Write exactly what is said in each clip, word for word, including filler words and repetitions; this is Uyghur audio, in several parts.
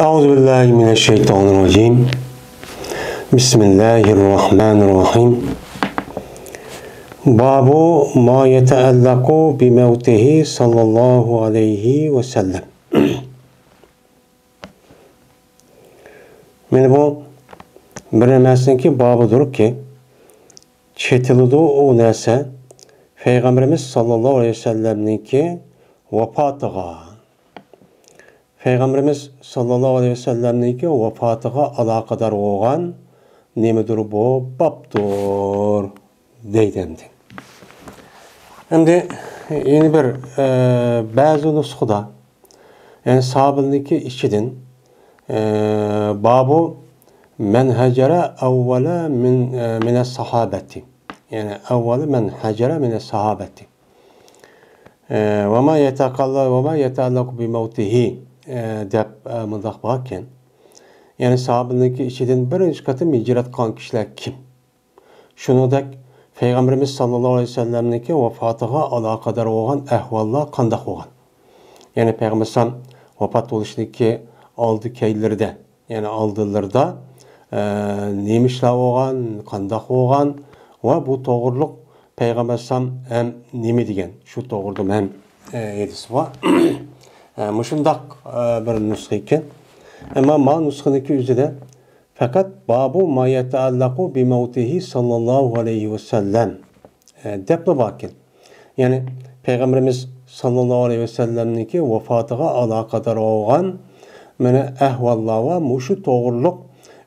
أعوذ بالله من الشيطان الرجيم. بسم الله الرحمن الرحيم. باب ما يتعلق بموته صلى الله عليه وسلم. مانا بۇ بىر نەرسىنىڭكى بابىدۇركى، چېتىلىدۇ ئۇ نەرسە پەيغەمبىرىمىز ساللاللاھۇ ئەلەيھى ۋەسەللەمنىڭكى ۋاپاتىغا. پەيغەمبىرىمىز ساللاللاھۇ ئەلەيھى ۋەسەللەمنىڭكى ۋاپاتىغا ئالاقىدار بولغان نېمىدۇر بۇ بابتۇر دەيدۇ ئەمدى. ئەمدى يەنە بىر، ئە، بەزى نۇسخىدا، يەنى ساھابىلىرنىڭكى ئىچىدىن، ئە، بابۇ مەن ھەجەرە ئەۋۋەلە مىن، ئە، مىنەس ساھابەتى. يەنى ئەۋۋەلە مەن ھەجەرە مىنەس ساھابەتى. ئە، ۋە ما يەتەقەللە-، ۋە ما يەتەئەللەقۇ بىمەۋتىھى، ئە، دەپ، ئە، مۇنداق باركەن. يەنى ساھابىلىرنىڭكى ئىچىدىن بىرىنچى قېتىم ھىجرەت قىلغان كىشىلەر كىم؟ شۇنىڭدەك پەيغەمبىرىمىز ساللاللاھۇ ئەلەيھى ۋەسەللەمنىڭكى ۋاپاتىغا ئالاقىدار بولغان ئەھۋاللار قانداق بولغان؟ يەنى پەيغەمبەر ئەلەيھىسسالام ۋاپات بولۇشنىڭكى ئالدى كەينلىرىدە، يەنى ئالدىلىرىدا، ئە، نېمە ئىشلار بولغان، قانداق بولغان ۋە بۇ توغرۇلۇق پەيغەمبەر ئەلەيھىسسالام ھەم نېمە دېگەن، شۇ توغرىدا ھەم، ئە، ھەدىس بار. ئە، مۇشۇنداق، ئە، بىر نۇسخا ئىكەن. ئەمما ما نۇسخىنىڭكى ئۆزىدە پەقەت بابۇ ما يەتەئەللەقۇ بىمەۋتىھى ساللاللاھۇ ئەلەيھى ۋەسەللەم، ئە، دەپلا باركەن. يەنى پەيغەمبىرىمىز ساللاللاھۇ ئەلەيھى ۋەسەللەمنىڭكى ۋاپاتىغا ئالاقىدار بولغان مانا ئەھۋاللار ۋە مۇشۇ توغرۇلۇق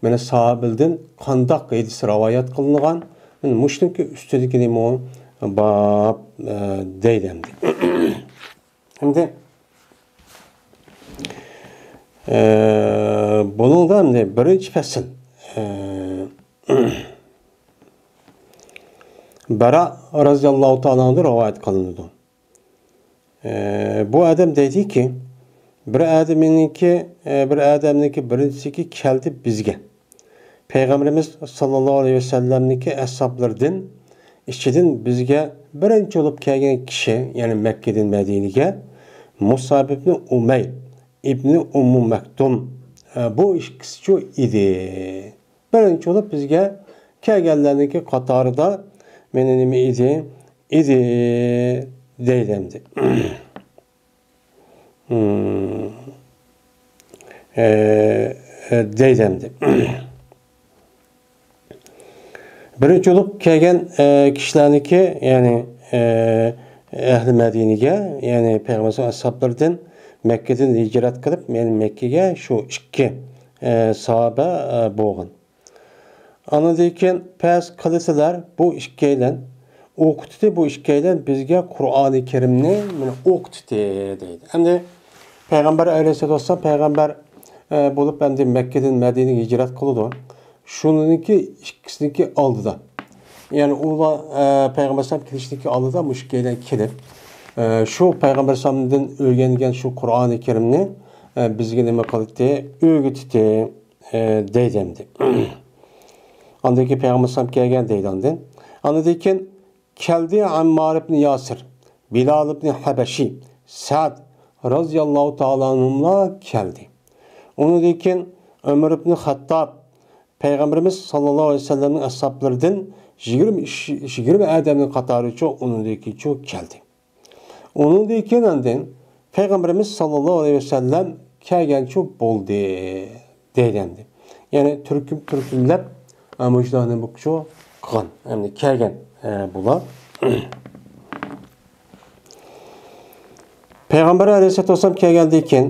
مانا ساھابىلىدىن قانداق ھەدىس رىۋايەت قىلىنغان، مانا مۇشۇنىڭكى ئۈستىدىكى نېمە باب، ئە، دەيدۇ ئەمدى. ئەمدى، ئە، بۇنىڭدا ئەمدى بىرىنچى پەسىل، ئە، بەرا رەزىياللاھۇ تائالا ئەنھۇدىن رىۋايەت قىلىنىدۇ. ئە، بۇ ئادەم دەيدىكى، بىر ئادەمنىڭكى، ئە، بىر ئادەمنىڭكى بىرىنچىسىكى كەلدى بىزگە. پەيغەمبىرىمىز ساللاللاھۇ ئەلەيھى ۋەسەللەمنىڭكى ئەسھابلىرىدىن ئىچىدىن بىزگە بىرىنچى بولۇپ كەلگەن كىشى، يەنى مەككىدىن مەدىنىگە مۇسئەب ئىبنى ئۇمەير ئىبنى ئۇممۇ مەكتۇم، ئە، بۇ ئىككىسىچۇ ئىدى. بىرىنچى بولۇپ بىزگە كەلگەنلەرنىڭكى قاتارىدا مېنى نېمە ئىدى؟ ئىدى دەيدۇ ئەمدى. ئە، ئە، دەيدۇ ئەمدى. بىرىنچى بولۇپ كەلگەن، ئە، كىشىلەرنىكى، يەنى، ئە، ئەھلى مەدىنىگە، يەنى پەيغەمبەر ئەسھابلىرىدىن مەككىدىن ھىجرەت قىلىپ، يەنى مەككىگە شۇ ئىككى، ئە، ساھابە، ئە، بولغان. ئاندىن كېيىن پەس قىلىسىلەر، بۇ ئىككىيلەن ئوقۇتتى، بۇ ئىككىيلەن بىزگە قۇرئانى كەرىمنى مانا ئوقۇتتى دەيدۇ. ئەمدى پەيغەمبەر ئەلەيھىسسالاتۇ ۋەسسالام پەيغەمبەر، ئە، بولۇپ ئەمدى مەككىدىن مەدىنىگە ھىجرەت قىلىدۇ. شۇنىڭكى ئىككىسىنىڭكى ئالدىدا، يەنى ئۇلار، ئە، پەيغەمبەر ئەلەيھىسسالام كېلىشتىكى ئالدىدا مۇشۇ ئىككىيلەن كېلىپ، ئە، شۇ پەيغەمبەر ئەلەيھىسسالامدىن ئۆگەنگەن شۇ قۇرئانى كەرىمنى، ئە، بىزگە نېمە قىلدى؟ ئۆگىتتى. ئە، دەيدۇ ئەمدى. ئاندىن كېيىن پەيغەمبەر ئەلەيھىسسالام كەلگەن دەيدۇ ئاندىن. ئاندىن كېيىن كەلدى ئەممار ئىبنى ياسىر، بىلال ئىبنى ھەبەشى، سەئد رازىياللاھۇ تائالا ئەنھۇملار كەلدى. ئۇنىڭدىن كېيىن ئۆمەر ئىبنى خەتتاب، پەيغەمبىرىمىز ساللاللاھۇ ئەلەيھى ۋەسەللەمنىڭ ئەسھابلىرىدىن يىگىرمە ئىش-، يىگىرمە ئادەمنىڭ قاتارىچۇ ئۇنىڭدىن كېيىنچۇ كەلدى. ئۇنىڭدىن كېيىن ئاندىن پەيغەمبىرىمىز ساللاللاھۇ ئەلەيھى ۋەسەللەم كەلگەنچۇ بولدى دەيدۇ ئەمدى. يەنى تۈركۈم-، تۈركۈملەپ، ئە، مۇشۇنداق نېمە بولۇپچۇ قىلغان. ئەمدى كەلگەن، ئە، بۇلار. پەيغەمبەر ئەلەيھىسسالاتۇ ۋەسسالام كەلگەندىن كېيىن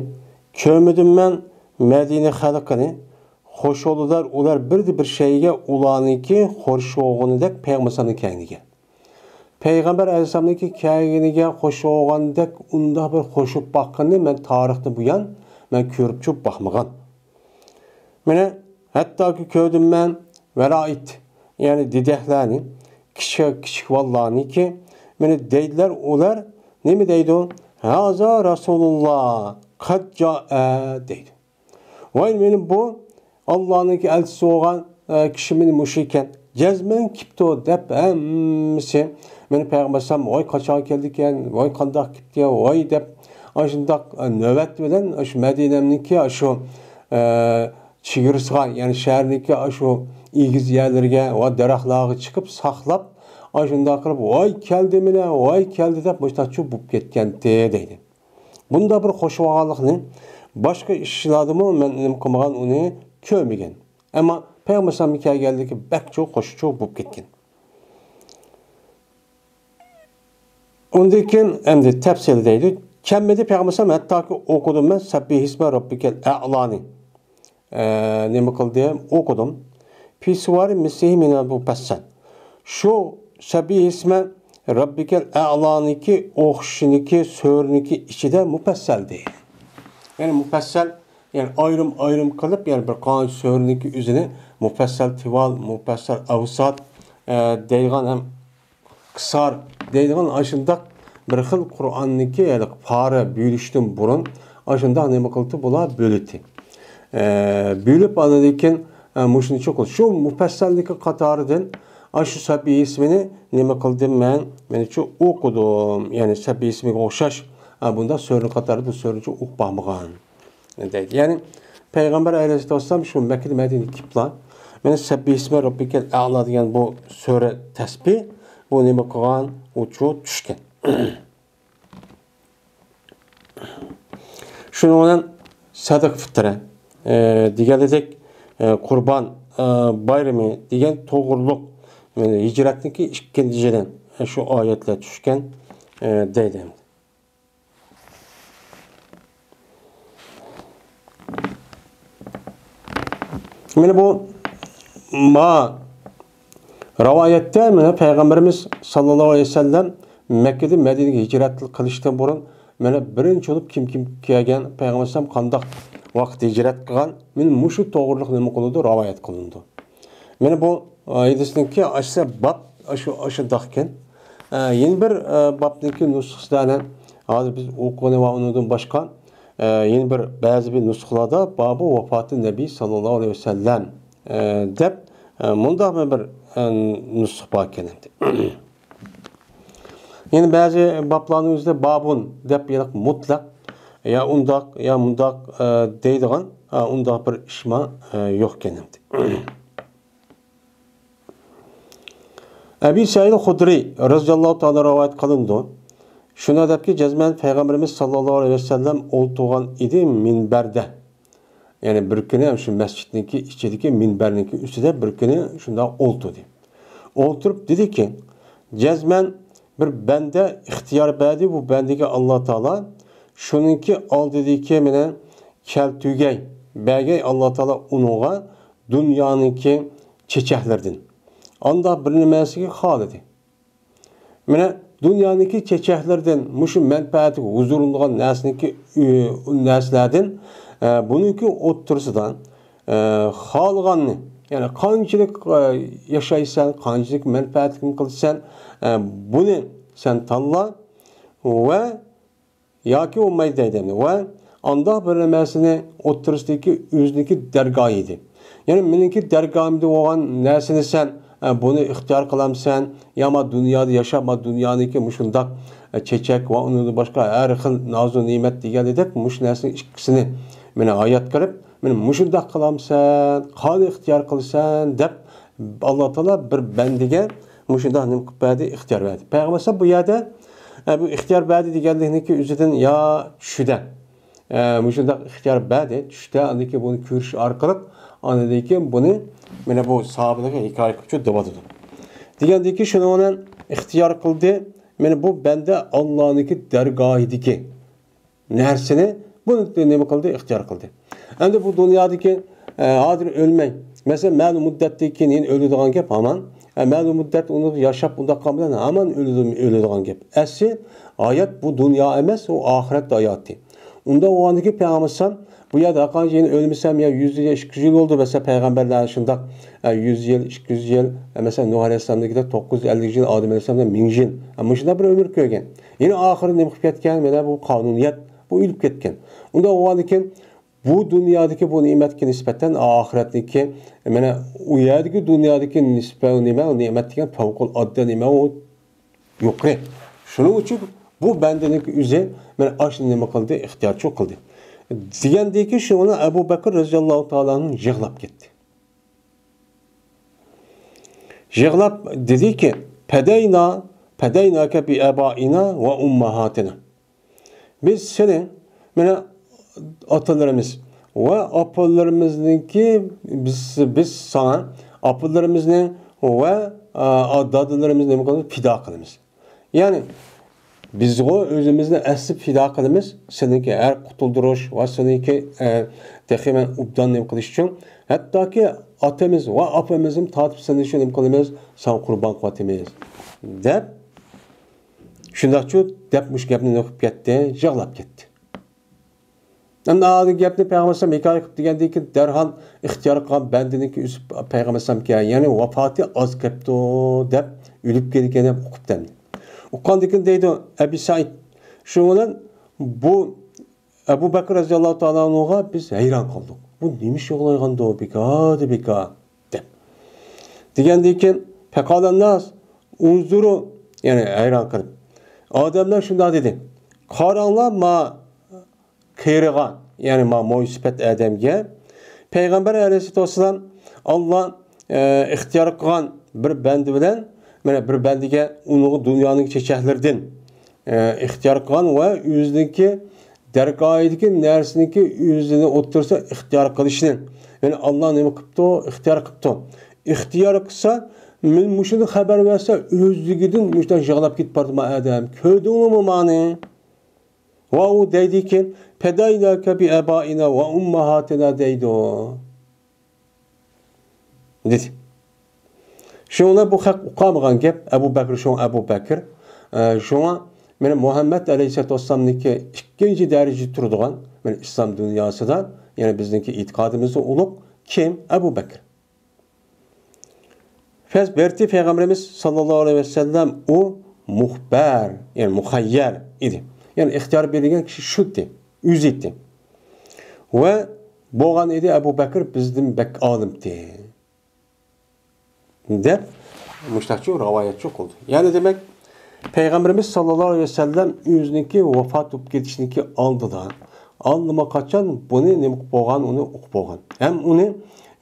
كۆرمىدىم مەن مەدىنە خەلقىنى خۇشۇلدار، ئۇلار بىردە بىر شەيگە ئۇلارنىڭكى خۇشۇغىنىدەك پەيغەمبەر ئەلەيھىسسالامنىڭ كەينىگە. پەيغەمبەر ئەلەيھىسسالامنىڭكى كەينىگە خۇشۇغاندەك ئۇنداق بىر خۇشۇپ باققىنىنى مەن تارىختىن بۇيان مەن كۆرۈپچۇ باقمىغان. مانا، ھەتتاكى كۆردۈم مەن ۋەرائىت، يەنى دېدەكلەرنى، كىچىك، كىچىك بالىلارنىكى، مانا دەيدىلەر ئۇلار، نېمە دەيدۇ؟ ھازا رەسۇلۇللا قەد جائە دەيدۇ. ۋاي، مېنى بۇ ئاللانىڭكى ئەلچىسى بولغان، ئە، كىشى مېنى مۇشۇ ئىكەن. جەزمەن كېپتۇ دەپ ھەممىسى مېنى پەيغەمبەر ئەلەيھىسسالام، ۋاي، قاچان كەلدىكەن، ۋاي، قانداق كېپتىكەن، ۋاي دەپ ئاشۇنداق، ئە، نۆۋەت بىلەن ئاشۇ مەدىنەمنىڭكى ئاشۇ، ئە، چېگرىسىغا، يەنى شەھەرنىڭكى ئاشۇ ئېگىز يەرلىرىگە ۋە دەرەخلەرگە چىقىپ ساقلاپ، ئاشۇنداق قىلىپ، «ۋاي كەلدى مانا، ۋاي كەلدى» دەپ مۇشۇنداقچۇ بولۇپ كەتكەنتى دەيدۇ. بۇنداق بىر قوشۇۋالغانلىقنى باشقا ئىشلاردىمۇ مەن نېمە قىلمىغان، ئۇنى كۆرمىگەن. ئەمما پەيغەمبەر ئەلەيھىسسالام كەلگەنلىكى بەكچۇ قوشۇقچۇ بولۇپ كەتكەن. ئۇندىن كېيىن ئەمدى تەپسىلى دەيدۇ. كەلمىدى پەيغەمبەر ئەلەيھىسسالام، ھەتتاكى ئوقۇدۇم مەن سەببىھىسمە رەببىكەل ئەئلانى. ئە، نېمە قىلدىم؟ ئوقۇدۇم. پىسۋارى مىسلىھى مىنەل مۇپەسسەل. شۇ سەببىھىسمە رەببىكەل ئەئلانىكى ئوخشىشىنىكى سۈرىنىڭكى ئىچىدە مۇپەسسەل دەيدۇ. يەنى مۇپەسسەل، يەنى ئايرىم-ئايرىم قىلىپ، يەنى بىر قانچە سۈرىنىڭكى ئۆزىنى مۇپەسسەل تىۋال، مۇپەسسەل ئەۋسات، ئە، دەيدىغان ھەم قىسار دەيدىغان ئاشۇنداق بىر خىل قۇرئاننىڭكى ھېلىقى پارە بۆلۈشتىن بۇرۇن ئاشۇنداق نېمە قىلدى بۇلار بۆلدى. ئە، بۆلۈپ ئاندىن كېيىن، ئە، مۇشۇنچە قىلدى. شۇ مۇپەسسەلنىڭكى قاتارىدىن ئاشۇ سەببىھىسمىنى نېمە قىلدىم مەن؟ مەنچۇ ئوقۇدۇم. يەنى سەببىھىسمىگە ئوخشاش، ئە، بۇنداق سۈرىنىڭ قاتارىدا بۇ سۈرىنىچۇ ئوقۇپ باقمىغان. دەيدۇ. يەنى پەيغەمبەر ئەلەيھىسسالام شۇ مەككىدە مەدىنىگە كېلىپلا، مانا سەببىھىسمە رەببىكەل ئەئلا دېگەن بۇ سۈرە تەسبىھ، بۇ نېمە قىلغان؟ ئۇچۇ چۈشكەن. شۇنىڭ بىلەن سەدىقە فىترە، ئە، دېگەنلىدەك، ئە، قۇربان، ئە، بايرىمى دېگەن توغرۇلۇق، مانا ھىجرەتنىڭكى ئىككىنچى يىلى، ئە، شۇ ئايەتلەر چۈشكەن، ئە، دەيدۇ. مانا بۇ ما رىۋايەتتە مانا پەيغەمبىرىمىز ساللاللاھۇ ئەلەيھى ۋەسەللەم مەككىدىن مەدىنىگە ھىجرەت قىلىشتىن بۇرۇن مانا بىرىنچى بولۇپ كىم كىم كەلگەن، پەيغەمبەر ئەلەيھىسسالام قانداق ۋاقىتتا ھىجرەت قىلغان، مانا مۇشۇ توغرۇلۇق نېمە قىلىدۇ، رىۋايەت قىلىنىدۇ. مانا بۇ، ئە، ھەدىسنىڭكى ئاشۇ باب، ئاشۇ، ئاشۇنداقكەن. ئە، يەنە بىر، ئە، بابنىڭكى نۇسخىسىدا ئەنە ھازىر بىز ئوقۇغىنى ۋە ئۇنىڭدىن باشقا، ئە، يەنە بىر بەزى بىر نۇسخىلاردا بابۇ ۋاپاتى نەبىي ساللاللاھۇ ئەلەيھى ۋەسەللەم، ئە، دەپ، ئە، مۇنداق بىر، بىر، ئە، نۇسخا بار ئىكەن ئەمدى. يەنە بەزى بابلارنىڭ ئۆزىدە بابۇن دەپ يەنە مۇتلەق يا ئۇنداق، يا مۇنداق، ئە، دەيدىغان، ئە، ئۇنداق بىر ئىشما، ئە، يوق ئىكەن ئەمدى. ئەبى سەئىد خۇدرى رەزىياللاھۇ تائالا رىۋايەت قىلىنىدۇ. شۇنداق دەپكى، جەزمەن پەيغەمبىرىمىز ساللاللاھۇ ئەلەيھى ۋەسەللەم ئولتۇرغان ئىدى مىنبەردە. يەنى بىر كۈنى شۇ مەسچىتنىڭكى ئىچىدىكى مىنبەرنىڭكى ئۈستىدە بىر كۈنى شۇنداق ئولتۇردى. ئولتۇرۇپ دېدىكى، جەزمەن بىر بەندە ئىختىيار بەردى، بۇ بەندىگە ئاللا تائالا شۇنىڭكى ئالدىدىكى مېنى كەلتۈرگەي، بەرگەي ئاللا تائالا ئۇنىڭغا دۇنيانىڭكى چېچەكلىرىدىن. ئاندا بىر نېمەسىگە خالىدى. مانا دۇنيانىڭكى چېچەكلىرىدىن، مۇشۇ مەنپەئەتكە ھۇزۇرلىنىدىغان نەرسىنىڭكى، ئۈ، نەرسىلەردىن، ئە، بۇنىڭكى ئوتتۇرىسىدا، ئە، خالىغاننى، يەنى قانچىلىك، ئە، ياشايسەن، قانچىلىك مەنپەئەتلىك قىلىسەن، ئە، بۇنى سەن تاللا ۋە ياكى بولمايدۇ دەيدۇ. ۋە ئانداق بىر نەرسىنى ئوتتۇرىسىدىكى ئۆزىنىڭكى دەرگاھى ئىدى. يەنى مېنىڭكى دەرگاھىمدا بولغان نەرسىنى سەن، ئە، بۇنى ئىختىيار قىلامسەن، يا ما دۇنيادا ياشاپ، ما دۇنيانىڭكى مۇشۇنداق، ئە، چېچەك ۋە ئۇنىڭدىن باشقا ھەر خىل نازۇ نېمەت دېگەنلىدەك مۇشۇ نەرسىنىڭ ئىككىسىنى مېنى ھايات قىلىپ، مېنى مۇشۇنداق قىلامسەن، قانى ئىختىيار قىلىسەن دەپ ئاللا تائالا بىر بەندىگە مۇشۇنداق نېمە قىلىپ بەردى، ئىختىيار بەردى. پەيغەمبەر ئەلەيھىسسالام بۇ يەردە، ئە، بۇ ئىختىيار بەردى دېگەنلىكنىڭكى ئۆزىدىن يا چۈشىدە، ئە، مۇشۇنداق ئىختىيار بەردى، چۈشتە، ئاندىن كېيىن بۇنى كۆرۈش ئارقىلىق، ئاندىن كېيىن بۇنى مانا بۇ ساھابىلەرگە ھېكايە قىلىپ دەۋاتىدۇ. دېگەندىن كېيىن شۇنىڭ بىلەن ئىختىيار قىلدى، مانا بۇ بەندە ئاللانىڭكى دەرگاھىدىكى نەرسىنى بۇ نېمە قىلدى؟ ئىختىيار قىلدى. ئەمدى بۇ دۇنيادىكى، ئە، ھازىر ئۆلمەي، مەسىلەن، مەلۇم مۇددەتتىن كېيىن يەنە ئۆلىدىغان گەپ ھامان. ئە، مەلۇم مۇددەت ئۇنى ياشاپ ئۇنداق قالغان بىلەن ھامان ئۆلىدۇ، ئۆلىدىغان گەپ. ئەسلى ھايات بۇ دۇنيا ئەمەس، ئۇ ئاخىرەت ھاياتى. ئۇنداق بولغاندىكىن پەيغەمبەر ئەلەيھىسسالام بۇ يەردە ھەرقانچە يەنە ئۆلمىسەم يا يۈز يىل، ئىككى يۈز يىل بولدى، مەسىلەن، پەيغەمبەرلەر شۇنداق، ئە، يۈز يىل، ئىككى يۈز يىل، ئە، مەسىلەن، نۇھ ئەلەيھىسسالامدىكىدەك توققۇز يۈز ئەللىك يىل، ئادەم ئەلەيھىسسالامدا مىڭ يىل. ئە، مۇشۇنداق بىر ئۆمۈر كۆرگەن. يەنە ئاخىرى نېمە قىلىپ كەتكەن؟ مانا بۇ قانۇنىيەت، بۇ ئۆلۈپ كەتكەن. ئۇنداق بولغاندىكىن بۇ دۇنيادىكى بۇ نېمەتكە نىسبەتەن ئاخىرەتنىكى، مانا ئۇ يەردىكى دۇنيادىكى نىسبەت نېمە، نېمەت دېگەن پەۋقۇلئاددە نېمە، ئۇ يۇقىرى. شۇنىڭ ئۈچۈن بۇ بەندىنىڭ ئۆزى مانا ئاشۇنى نېمە قىلدى؟ ئىختىيارچۇ قىلدى. دېگەندىكى شۇنى ئەبۇ بەكرى رەزىياللاھۇ تائالا ئەنھۇ يىغلاپ كەتتى. يىغلاپ دېدىكى، پەدەينا، پەدەيناكە بىئابائىنا ۋە ئۇمماھاتىنا. بىز سېنى، مانا، ئاتىلىرىمىز ۋە ئاپىلىرىمىزنىڭكى، بىز، بىز ساڭا ئاپىلىرىمىزنى ۋە، ئا، دادىلىرىمىزنى نېمە قىلىمىز؟ پىدا قىلىمىز. يەنى، بىزغۇ ئۆزىمىزنى ئەسلى پىدا قىلىمىز، سېنىڭكى ھەر قۇتۇلدۇرۇش ۋە سېنىڭكى، ئە، تېخى مەن ئوبدان نېمە قىلىش ئۈچۈن، ھەتتاكى ئاتىمىز ۋە ئاپىمىزنى تارتىپ سېنى شۇ نېمە قىلىمىز، ساڭا قۇربان قىلىۋاتىمىز، دەپ، شۇنداقچۇ دەپ مۇشۇ گەپنى نېمە قىلىپ كەتتى، يىغلاپ كەتتى. ئەمدى ئالدىن گەپنى پەيغەمبەر ئەلەيھىسسالام ھېكايە قىلىپ دېگەندىن كېيىن، دەرھال ئىختىيار قىلغان بەندىنىڭكى ئۆزى پەيغەمبەر ئەلەيھىسسالامكەن، يەنى ۋاپاتى ئاز كەپتۇ دەپ، ئۆلۈپ كېتىدىكەن دەپ ئۇقۇپتۇ ئەمدى. ئۇققاندىن كېيىن دەيدۇ ئەبى سەئىد، شۇنىڭ بىلەن بۇ ئەبۇ بەكرى رەزىياللاھۇ تائالا ئەنھۇغا بىز ھەيران قالدۇق. بۇ نېمە ئىش يوغىلايغاندۇ، بىكاردى بىكار، دەپ. دېگەندىن كېيىن، پەقالەنناس ئۇنزۇرۇ، يەنى ھەيران قېلىپ، ئادەملەر شۇنداق دېدى، قاراڭلار ما قېرىغا، يەنى ما مويسىپەت ئادەمگە پەيغەمبەر ئەلەيھىسسالاتۇ ۋەسسالام ئاللا، ئە، ئىختىيار قىلغان بىر بەندە بىلەن، مانا بىر بەندىگە ئۇنىڭغا دۇنيانىڭ چېچەكلىرىدىن، ئە، ئىختىيار قىلغان ۋە ئۆزىنىڭكى دەرگاھىدىكى نەرسىنىڭكى ئۆزىنى ئوتتۇرىسىدا ئىختىيار قىلىشنى، يەنى ئاللا نېمە قىپتۇ؟ ئىختىيار قىپتۇ. ئىختىيار قىلسا، مەن مۇشۇنى خەۋەر بەرسە، ئۆزلۈكىدىن مۇشۇنداق يىغلاپ كېتىپ بارىدىما ئادەم؟ كۆردۈڭلارمۇ مانى؟ ۋە ئۇ دەيدىكى، پەدەيناكە بىئابائىنا ۋە ئۇمماھاتىنا دەيدۇ. دېدى. شۇڭا بۇ خەق ئۇقالمىغان گەپ، ئەبۇ بەكرى، شۇڭا ئەبۇ بەكرى، ئە، شۇڭا مانا مۇھەممەد ئەلەيھىسسالاتۇ ۋەسسالامنىڭكى ئىككىنچى دەرىجىدە تۇرىدىغان، مانا ئىسلام دۇنياسىدا، يەنى بىزنىڭكى ئېتىقادىمىزدا ئۇلۇغ كىم؟ ئەبۇ بەكرى. فەز بەرتى پەيغەمبىرىمىز ساللاللاھۇ ئەلەيھى ۋەسەللەم ئۇ مۇخبەر، يەنى مۇخەييەر ئىدى. يەنى ئىختىيار بېرىلگەن كىشى شۇ ئىدى، ئۆزى ئىدى. ۋە بولغان ئىدى ئەبۇ بەكرى بىزدىن بەك ئالىمتى، دەپ مۇشتاقچۇ راۋايەتچۇ قىلدى. يەنى دېمەك، پەيغەمبىرىمىز ساللاللاھۇ ئەلەيھى ۋەسەللەم ئۆزىنىڭكى ۋاپات بولۇپ كېتىشىنىڭكى ئالدىدا ئاللىماقاچان بۇنى نېمە قىلىپ بولغان، ئۇنى ئۇقۇپ بولغان. ھەم ئۇنى،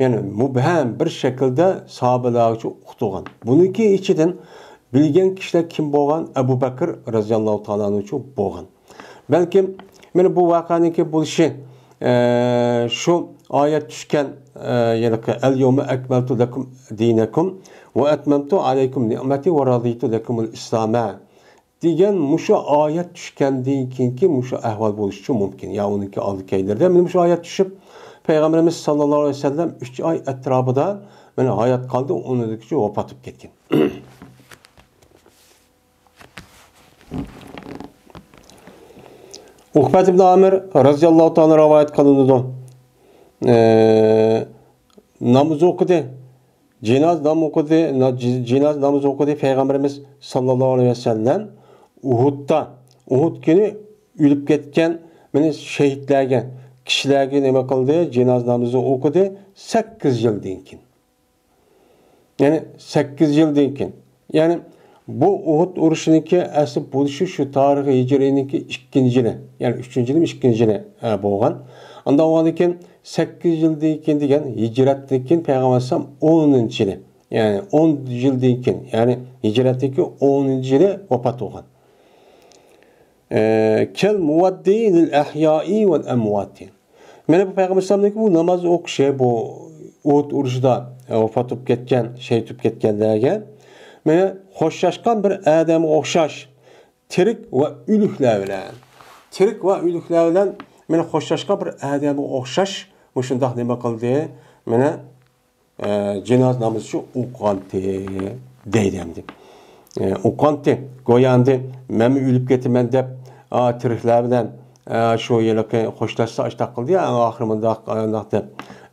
يەنى مۇبھەم بىر شەكىلدە ساھابىلەرگىچە ئۇقتۇرغان. بۇنىڭكى ئىچىدىن بىلگەن كىشىلەر كىم بولغان؟ ئەبۇ بەكرى رەزىياللاھۇ تائالا ئەنھۇچۇ بولغان. بەلكىم، مانا بۇ ۋەقەنىڭكى بولۇشى، ئە، شۇ ئايەت چۈشكەن، ئە، يەنى، ئەل يەۋمە ئەكمەلتۇ لەكۇم دىنەكۇم ۋە ئەتمەمتۇ ئەلەيكۇم نىئمەتى ۋە رەزىتۇ لەكۇمۇل ئىسلامە دېگەن مۇشۇ ئايەت چۈشكەندىن كېيىنكى مۇشۇ ئەھۋال بولۇشىچۇ مۇمكىن. يا ئۇنىڭكى ئالدى كەينىدە. مانا مۇشۇ ئايەت چۈشۈپ، پەيغەمبىرىمىز ساللاللاھۇ ئەلەيھى ۋەسەللەم ئۈچ ئاي ئەتراپىدا مانا ھايات قالدى، ئۇنىڭدىن كېيىن ۋاپات بولۇپ كەتكەن. ئۇقبەت ئىبن ئامىر رەزىياللاھۇ تائالا رىۋايەت قىلىنىدۇ. ئە، نامىزى ئوقۇدى. جىناز نام ئوقۇدى، نا-، جى-، جىناز نامىزى ئوقۇدى پەيغەمبىرىمىز ساللاللاھۇ ئەلەيھى ۋەسەللەم ئۇھۇدتا، ئۇھۇد كۈنى ئۆلۈپ كەتكەن، مانا، شېھىتلەرگە، كىشىلەرگە نېمە قىلدى؟ جىناز نامىزى ئوقۇدى سەككىز يىلدىن كېيىن. يەنى سەككىز يىلدىن كېيىن. يەنى بۇ ئۇھۇد ئۇرۇشىنىڭكى ئەسلى بولۇشى شۇ تارىخىي ھىجرىينىڭكى ئىككىنچى يىلى، يەنى ئۈچىنچى يىلىمۇ ئىككىنچى يىلى، ئە، بولغان. ئاندىن ئۇنىڭدىن كېيىن سەككىز يىلدىن كېيىن دېگەن ھىجرەتتىن كېيىن پەيغەمبەر ئەلەيھىسسالام ئونىنچى يىلى، يەنى ئون يىلدىن كېيىن، يەنى ھىجرەتتىكى ئونىنچى يىلى ۋاپات بولغان. ئە، كەل مۇۋەددى لىل ئەھيائى ۋەل ئەمۋاتى. مانا بۇ پەيغەمبەر ئەلەيھىسسالامنىڭكى بۇ ناماز ئوقۇشى، بۇ ئۇھۇد ئۇرۇشىدا ۋاپات بولۇپ كەتكەن، شېھىت بولۇپ كەتكەنلەرگە، مانا خوشلاشقان بىر ئادەمگە ئوخشاش، تىرىك ۋە ئۆلۈكلەر بىلەن، تىرىك ۋە ئۆلۈكلەر بىلەن، مانا خوشلاشقان بىر ئادەمگە ئوخشاش مۇشۇنداق نېمە قىلدى؟ مانا ئە، جىناز نامىزى شۇ ئوقۇغانتى دەيدۇ ئەمدى. ئە، ئوقۇغانتى، گويا ئەمدى مەنمۇ ئۆلۈپ كېتىمەن دەپ، ئا، تىرىكلەر بىلەن، ئە، شۇ ھېلىقى خوشلاشسا ئاشتاق قىلدى يا، ئەڭ ئاخىرى مۇنداق، ئانداق دەپ.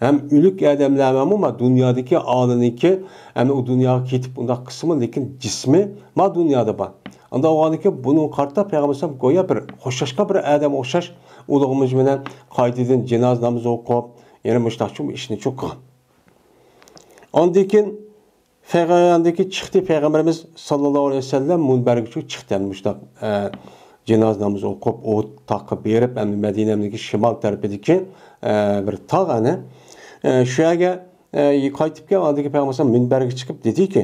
ھەم ئۆلۈك ئادەملەرمۇ ما دۇنيادىكى ئالىنىكى، ئەمدى ئۇ دۇنياغا كېتىپ ئۇنداق قىسمى، لېكىن جىسمى ما دۇنيادا بار. ئانداق بولغاندىكىن بۇنىڭغا قارىتا پەيغەمبەر ئەلەيھىسسالام گويا بىر خوشلاشقان بىر ئادەمگە ئوخشاش ئۇلۇغىمىز بىلەن قايتىدىن جىناز نامىزى ئوقۇپ، يەنە مۇشۇنداق چوڭ ئىشنى چوڭ قىلغان. ئاندىن كېيىن پەيغەمبەردىكى چىقتى، پەيغەمبىرىمىز ساللاللاھۇ ئەلەيھى ۋەسەللەم مۇنبەرگىچۇ چىقتى، يەنى مۇشۇنداق، ئە، جىنازا نامىزى ئوقۇپ، ئۇھۇد تاغقا بېرىپ، ئەمدى مەدىنەمدىكى شىمال تەرىپىدىكى، ئە، بىر تاغ ئەنە. ئە، شۇ يەرگە، ئە، قايتىپ كەپ، ئاندىكى پەيغەمبەر مۇنبەرگە چىقىپ دېدىكى،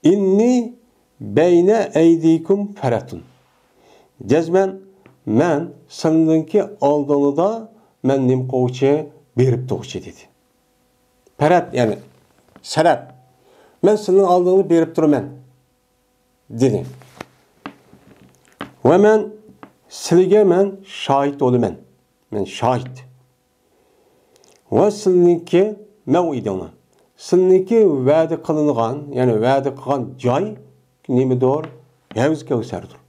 «ئىننى بەينە ئەيدىكۇم پەرەتۇن.» جەزمەن مەن سىلىنىڭكى ئالدىڭلىدا مەن نېمە قىلغۇچى، بېرىپ تۇرغۇچى دېدى. پەرەت، يەنى سەرەت. مەن سىلىنىڭ ئالدىڭلىدا بېرىپ تۇرىمەن دېدى. ۋە مەن سىلىگە مەن شاھىت بولىمەن. مەن شاھىت. ۋە سىلىنىڭكى مەۋئىدۇڭلار. سىلىنىڭكى ۋەدە قىلىنغان، يەنى ۋەدە قىلغان جاي نېمىدۇر؟ ھەۋز كەۋسەردۇر.